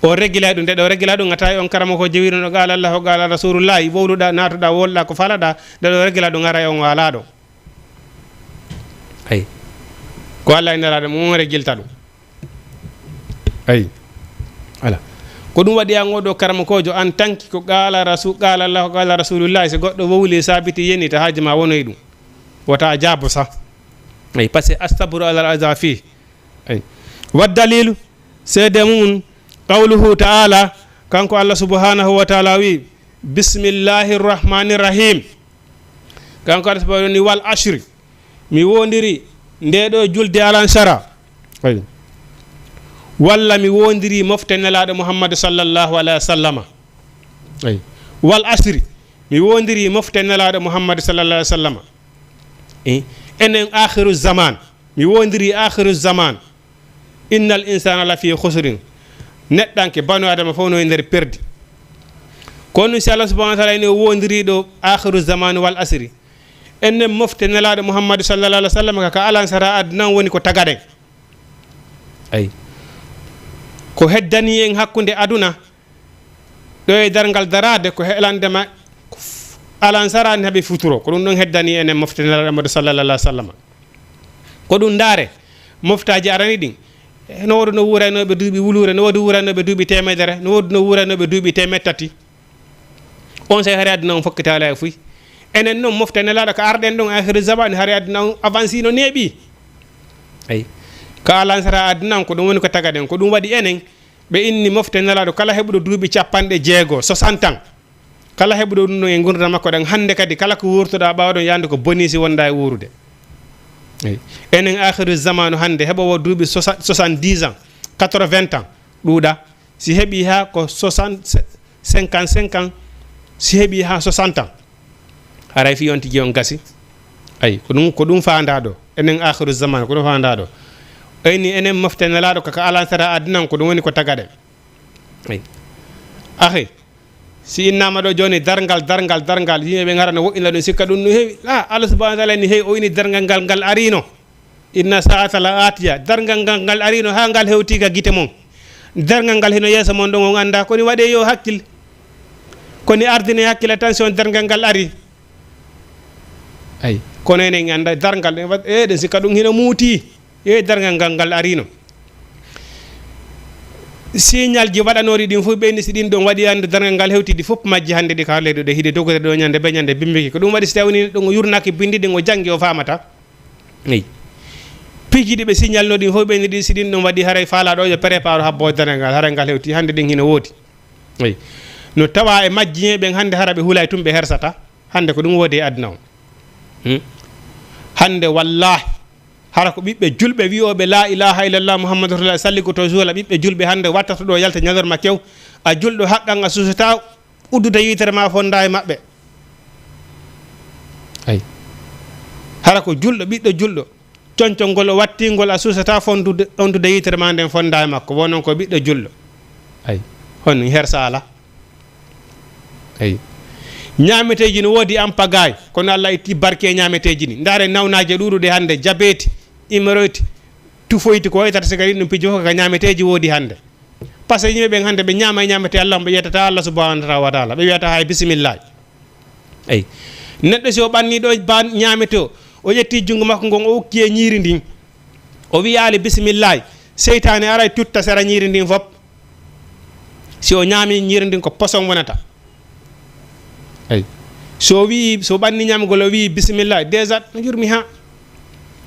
O regila ɗum, nde ɗo regila ɗum, a tawi on karamoko jewiro no qaala Allah, o qaala Rasulullah, wowluɗa, naatuɗa, wolɗa, ko falaɗa, nde ɗo regila ɗum, aray on wala ɗo. Ay. Ko Allah e Nelaaɗo mum on regilta ɗum. Ay. Ala. Ko ɗum waɗi an oɗo karamokoojo, an tanki ko qaala rasu-, qaala Allah, qaala Rasulullah, so goɗɗo wowli, saabiti, yeni, ta haaji ma wonoy ɗum. Wota a jaabo sa. Ay, parce que astabru alal aza fi. Ay. Wa dalilu, seede mum, qawluhu ta'ala, kanko Allah subhanahu wa ta'ala wi, "Bismillahir rahmanir rahim." Kanko Allah subhanahu ni, "Wal ashri." Mi wondiri nde ɗo julde alansara. Ay. Walla mi woondirii mofte Nelaaɗo Muhammadu sallallahu alayhi wa sallama. Eyi. Wal asri, mi woondirii mofte Nelaaɗo Muhammadu sallallahu alayhi wa sallama. E, enen aakhiru zaman, mi woondirii aakhiru zaman. Innal insana lafi khusrin. Neɗɗanke, banu Adama fof no e nder perdi. Kono si Allah subhanahu wa taala ene woondirii ɗo aakhiru zaman wal asri. Enen mofte Nelaaɗo Muhammadu sallallahu alayhi wa sallam ka, ka alansara aduna on woni ko tagaɗen. Eyi. Ko heddani en hakkunde aduna, ɗo e darngal daraade, ko helandema alansara ni haɓe futuro. Ko ɗum ɗon heddani enen mofte Nelaaɗo Muhammadu sallallahu alayhi wa sallam. Ko ɗum ndaare, moftaaji arani ɗin. No woodi no wuuranooɓe duuɓi wuluure, no woodi wuuranooɓe duuɓi teemedere, no woodi no wuuranooɓe duuɓi teemeɗɗe tati. On sey hari aduna on fokkitaali e fuy. Enen noon mofte Nelaaɗo ka arɗen ɗon aakhiru zaman, hari aduna on avansi no neeɓi. Eyi. Ka alansara aduna on, ko ɗum woni ko tagaɗen, ko ɗum waɗi enen, ɓe inni mofte Nelaaɗo kala heɓuɗo duuɓi capanɗe jeego, soixante ans. Kala heɓuɗo ɗum ɗon e ngurndan makko ɗan, hannde kadi kala ko wuurtoɗaa ɓaawo ɗon yahde ko bonii si wonɗaa e wuurude. Eyi. Enen aakhiru zamanu hannde, heɓoowo duuɓi soixante, soixante-dix ans, quatre-vingts ans, ɗuuɗa. Si heɓii haa ko soixante, cinquante-cinq ans, si heɓii haa soixante ans, haray fii on tigi on gasi. Ayi, ko ɗum, ko ɗum faandaa ɗo. Enen aakhiru zaman, ko ɗum faandaa ɗo. Eyni enen mofte Nelaaɗo ka, ka alansara aduna on, ko ɗum woni ko tagaɗen. Ayi. Akhi, si innaama ɗo jooni darngal, darngal, darngal, yimɓe ɓe ngara no woɗɗina ɗum, sikka ɗum no heewi. La, Allah subhanahu wa taala ni heewi, o ini darngal ngal, ngal arino. Inna saata la atiya. Darngal ngal, ngal arino haa ngal hewti ka gite mon. Darngal ngal hino yeeso mon ɗon, on anndaa. Koni waɗee yo hakkil. Koni ardine hakkil, attention, darngal ngal ari. Ayi, kono enen en anndaa darngal, en wa-, e ɗen sikka ɗum hino muuti. E darngal ngal, ngal arino. Signalji waɗanooɗi ɗin fof, ɓeyni si ɗin ɗon waɗi hannde darngal ngal hewtidi fof majji hannde ɗi ka leydi ɗo, hiɗi dogere ɗo ñande be ñande bimbiki. Ko ɗum waɗi si tawi woni ɗum o yurnaaki bindi ɗin o janngi o faamata. Eyi. Piiji ɗi ɓe signalno ɗin fof ɓeyni ɗi si ɗin ɗon waɗi haray faalaa ɗo yo prépare habbo darngal ngal, haray ngal hewti hannde ɗin hino woodi. Eyi. No tawa e majji ɓen hannde hara ɓe hulay tun ɓe hersata. Hannde ko ɗum woodi e aduna on. Hmm? Hannde wallahi, hara ko ɓiɓɓe julɓe wi'ooɓe la ilaha illallah Muhammadu Rasulullah salligoto juula ɓiɓɓe julɓe hannde wattata ɗo yalta ñalorma kew. A julɗo haqqan a suusata uddude yitere ma fonda e maɓɓe. Ayi. Hara ko julɗo, ɓiɗɗo julɗo. Concol ngol o wattingol a suusata fondude, ondude yitere ma nden fonda e makko. Wo non ko ɓiɗɗo julɗo. Ayi. Hon hersa ala. Eyi. Ñaameteeji no woodi en pagaille, kono Allah itti barke e ñaameteeji ɗi. Ndaare nawnaaje ɗuuɗuɗe hannde, jabeeti, imeroyti, tufoyti, ko waytata sigari ɗum piiji fof ko ka ñaameteeji woodi hannde. Par ce que yimɓe ɓen hannde ɓe ñaama e ñaametee Allah, ɓe yettata Allah subhanahu wa taala, ɓe wiyata hay bisimillahi. Eyi. Neɗɗo si o ɓanni ɗo ba ñaamete o, o ƴetti junngo makko ngon o ukki e ñiiri ndin, o wiyaali bisimillahi, seytaane aray tutta sera ñiiri ndin fof. Si o ñaami ñiiri ndin ko poson wonata. Eyi. So o wi'i, so ɓanni ñaamgol o wi'i bisimillahi, déjà no yurmi ha.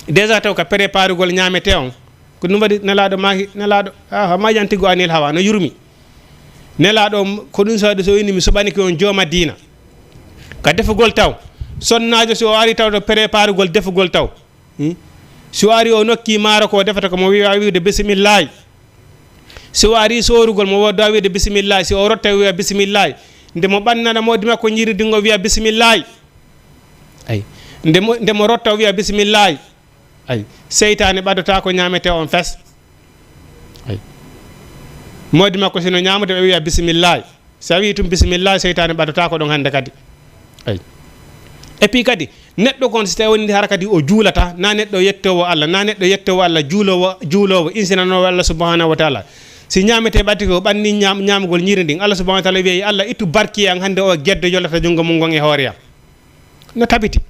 Déjà taw ka préparugol ñaametee on. Ko ɗum waɗi Nelaaɗo maaki, Nelaaɗo, a, ma yantiqu anil hawa, no yurmi. Nelaaɗo, ko ɗum so waɗi so inni mi suɓanike on jooma diina. Ka defugol taw, sonnaajo so o ari taw to préparugol defugol taw. Hmm? Si o ari o nokki maaro ko o defata ko mo wi'a wi'ude bisimillahi. Si o ari soorugol mo wodda wi'ude bisimillahi. Si o rotta wi'a bisimillahi. Nde mo ɓannana moodi makko ñiiri ndin o wi'a bisimillahi. Ayi. Nde mo, nde mo rotta o wi'a bisimillahi. Ayi. Seytaane ɓaddotaako ñaametee on fes. Ayi. Moodi makko sino ñaamude ɓe wi'a bisimillahi. Si a wi'i tun bisimillahi, seytaane ɓaddotaako ɗon hannde kadi. Ayi. Et puis kadi, neɗɗo kon si tawi woni hara kadi o juulata, na neɗɗo yettoowo Allah, na neɗɗo yettoowo Allah, juuloowo, juuloowo, insinanoowo Allah subhanahu wa taala. Si ñaametee ɓatti ko ɓanni ñaam-, ñaamugol ñiiri ndin, Allah subhanahu wa taala wi'i, Allah ittu barki an hannde o geddo yolata junngo mum ngon e hoore am. No tabiti.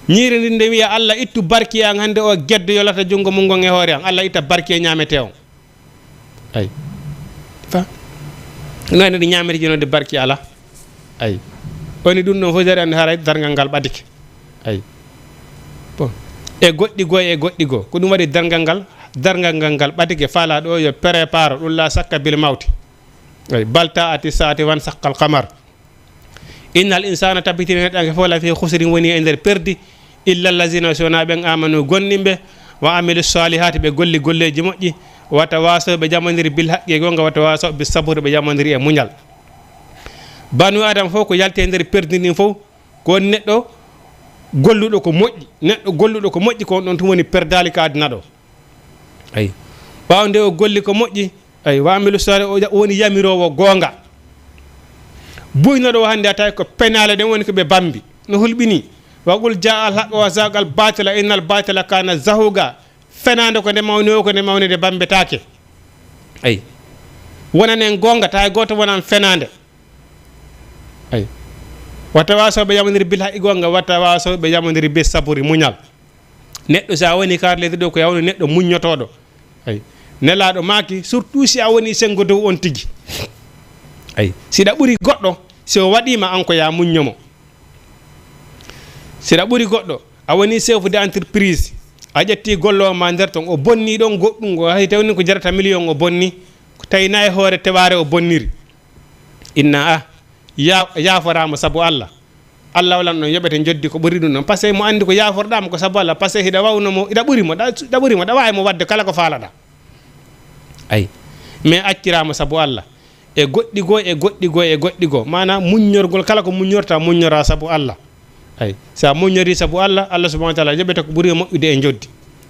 Ñiiri ndin nde wi'a, Allah ittu barki an hannde o geddo yolata junngo mum ngon e hoore am. Allah itta barki e ñaametee on. Ayi. Fa. No ene ɗi ñaamete jino de barki ala. Ayi. Woni ɗum ɗon fof jari annde haray darngal ngal ɓadike. Ayi. Bon. E goɗɗi goo, e goɗɗi goo. Ko ɗum waɗi darngal ngal, darngal ngal ngal ɓadike faalaa ɗo yo prépare ɗum la sakka bil mawti. Ayi. Balta ati saati wan sakkal qamar. Innal insana tabitini neɗɗanke fof la fi khusrin woni e nder perdi. Illa allazina so wonaa ɓen amanu gomɗinɓe. Wa amilu salihati, ɓe golli golleeji moƴƴi. Wa tawasaw, ɓe yamondiri bil haqqi e goonga. Wa tawasaw bis sabri, ɓe yamondiri e muñal. Banu Adama fof ko yalti e nder perdre ndin fof, ko woni neɗɗo golluɗo ko moƴƴi. Neɗɗo golluɗo ko moƴƴi, ko on ɗon tun woni perdaali ka aduna ɗo. Ayi. Ɓaawo nde o golli ko moƴƴi, ayi, wa amilu salih, o ja-, o woni yamiroowo goonga. Buynoɗo o hannde a tawi ko penaale ɗen woni ko ɓe bambi. No hulɓini. Wa qul jaa al haqq wa zaqa al batila innal batila kana zahuqa. Fenaande ko nde mawni o, ko nde mawni nde bambetaake. Ayi. Wonan en goonga, tawi gooto wonan fenaande. Ayi. Wa tawasaw, ɓe yamondiri bil haqqi goonga, wa tawasaw, ɓe yamondiri bis sabri muñal. Neɗɗo, si a woni kar leydi ɗo, ko yawno neɗɗo muññotooɗo. Ayi. Nelaaɗo maaki, surtout si a woni senngo dow on tigi. Ayi. Si ɗa ɓuri goɗɗo, si o waɗiima an ko ya muñño mo. Si ɗa ɓuri goɗɗo, a woni chef de entreprise, a ƴetti golloowo ma nder ton, o bonni ɗon goɗɗum, o hay tawni ko jarata million o bonni, ko tawi na e hoore tewaare o bonniri. Inna a, ya-, yaaforaama sabu Allah. Allah walan ɗon yoɓete njoddi ko ɓuri ɗum ɗon. Parce que mo anndi ko yaaforɗaama ko sabu Allah, parce que hiɗa wawno mo, hiɗa ɓuri mo, ɗa, ɗa ɓuri mo, ɗa waawi mo waɗde kala ko faalaɗa. Ayi. Mais acciraama sabu Allah. E goɗɗi goo, e goɗɗi goo, e goɗɗi goo. Maanaa muññorgol, kala ko muññorta, muññora sabu Allah. Ayi. Si a muññori sabu Allah, Allah subhanahu wa taala yoɓete ko ɓuri e moƴƴude e njoddi.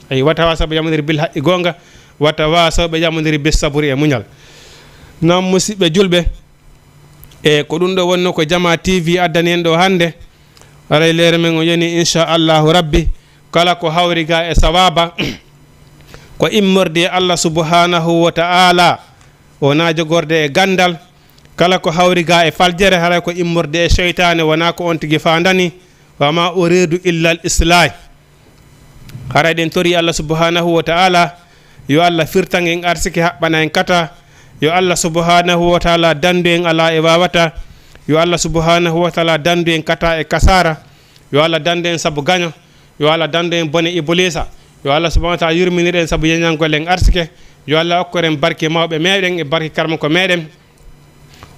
Ayi. Wa tawasaw, ɓe yamondiri bil haqqi goonga. Wa tawasaw, ɓe yamondiri bis sabri e muñal. Nam, musidɓe julɓe, e ko ɗum ɗo wonno ko Jama T V addani en ɗo hannde. Haray leere men o yani, inchallahu rabbi. Kala ko hawri ga e sawaaba, ko immorde e Allah subhanahu wa ta'ala, wona jogorde e gandal. Kala ko hawri ga e faljere, haray ko immorde e seytaane, wona ko on tigi faandani. Wa ma uridu illa al islah. Haray ɗen tori Allah subhanahu wa ta'ala, yo Allah firtan en arsike, haɓɓana en kata. Yo Allah subhanahu wa ta'ala dandu en ala e wawata. Yo Allah subhanahu wa ta'ala dandu en kata e kasara. Yo Allah dandu en sabu gaño. Yo Allah dandu en bone Ibliisa. Yo Allah subhanahu wa ta'ala yurminir en sabu yeñangol en arsike. Yo Allah okkor en barke mawɓe meɗen e barke karmako meɗen.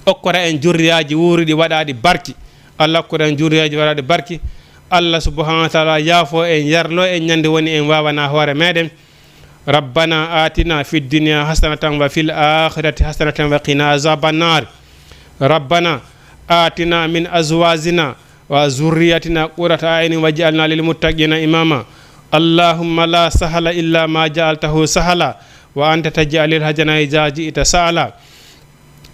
Okkora en jurriyaaji wuuruɗi waɗaaɗi barki. Allah okkora en jurriyaaji waɗaaɗi barki. Allah subhanahu wa ta'ala yaafo en, yarlo en ñande woni en wawana hoore meɗen. ربنا آتنا في الدنيا حسنة وفي الآخرة حسنة وقنا عذاب النار. ربنا آتنا من أزواجنا وذرياتنا قرة أعين واجعلنا للمتقين إماما. اللهم لا سهل إلا ما جعلته سهلا وأنت تجعل الحزن إذا شئت سهلا.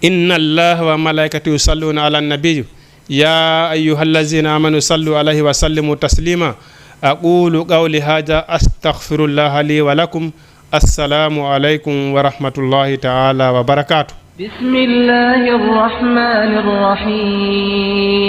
إن الله وملائكته يصلون على النبي. يا أيها الذين آمنوا صلوا عليه وسلموا تسليما. أقول قولي هذا أستغفر الله لي ولكم. السلام عليكم ورحمة الله تعالى وبركاته. بسم الله الرحمن الرحيم.